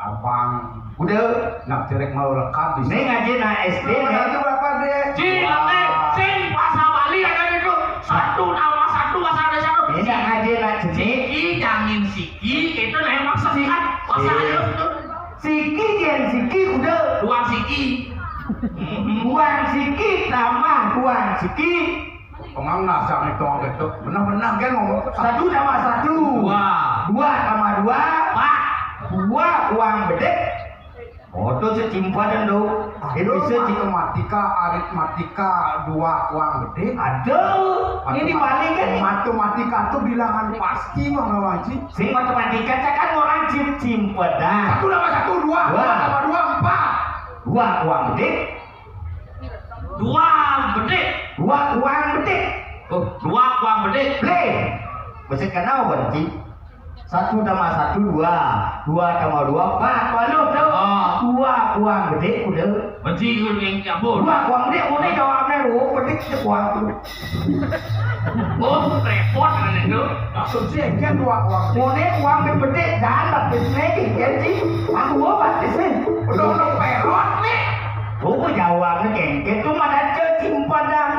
Abang. Udah. Nak cerek mau lekap di. Ni ngaji nak S D ni. Satu berapa, Dek? Ci, nanti sing bahasa Bali ada itu. Satu nama satu bahasa Indonesia tu. Ini ngaji nak cerek. Siki, jangan siki, itu namanya maksud kan. Bahasa halus tu. Siki, jangan siki, udah. Dua siki. Dua siki tambah dua siki. Pengang nasang itu gitu. Benar-benar kan ngomong. Satu tambah satu. Dua. Dua tambah dua. Empat. Dua uang bedik. Oh, tu sesimpadan tu. Itu bisa matematika, aritmatika, dua uang bedik. Aduh, ini dibalik kan? Matematika tu bilangan pasti, Bang Rawaji. Sing matematika cak kan orang cip simpadan. Satu tambah satu, dua. Dua. Dua tambah dua, empat. Dua uang bedik. Dua bedik. Dua uang bedik. Oh, dua uang bedik. Boleh. Mesti kenal berarti. Satu tambah satu, dua. Dua tambah dua, empat. Baru tu. Ah. Dua uang bedik, udah. Benci ke yang campur? Dua uang bedik, boleh jawabnya. Oh, bedik, cek uang tu. Oh, repot kan itu. Maksud saya kan dua uang. Boleh uang bedik, dan tapi sini, kan, Ci? Aku obat di sini. Udah, udah perot nih. Oh, jawabnya kengket tu mana cek simpadan.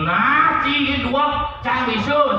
Nah, Ci, dua, cang bisu.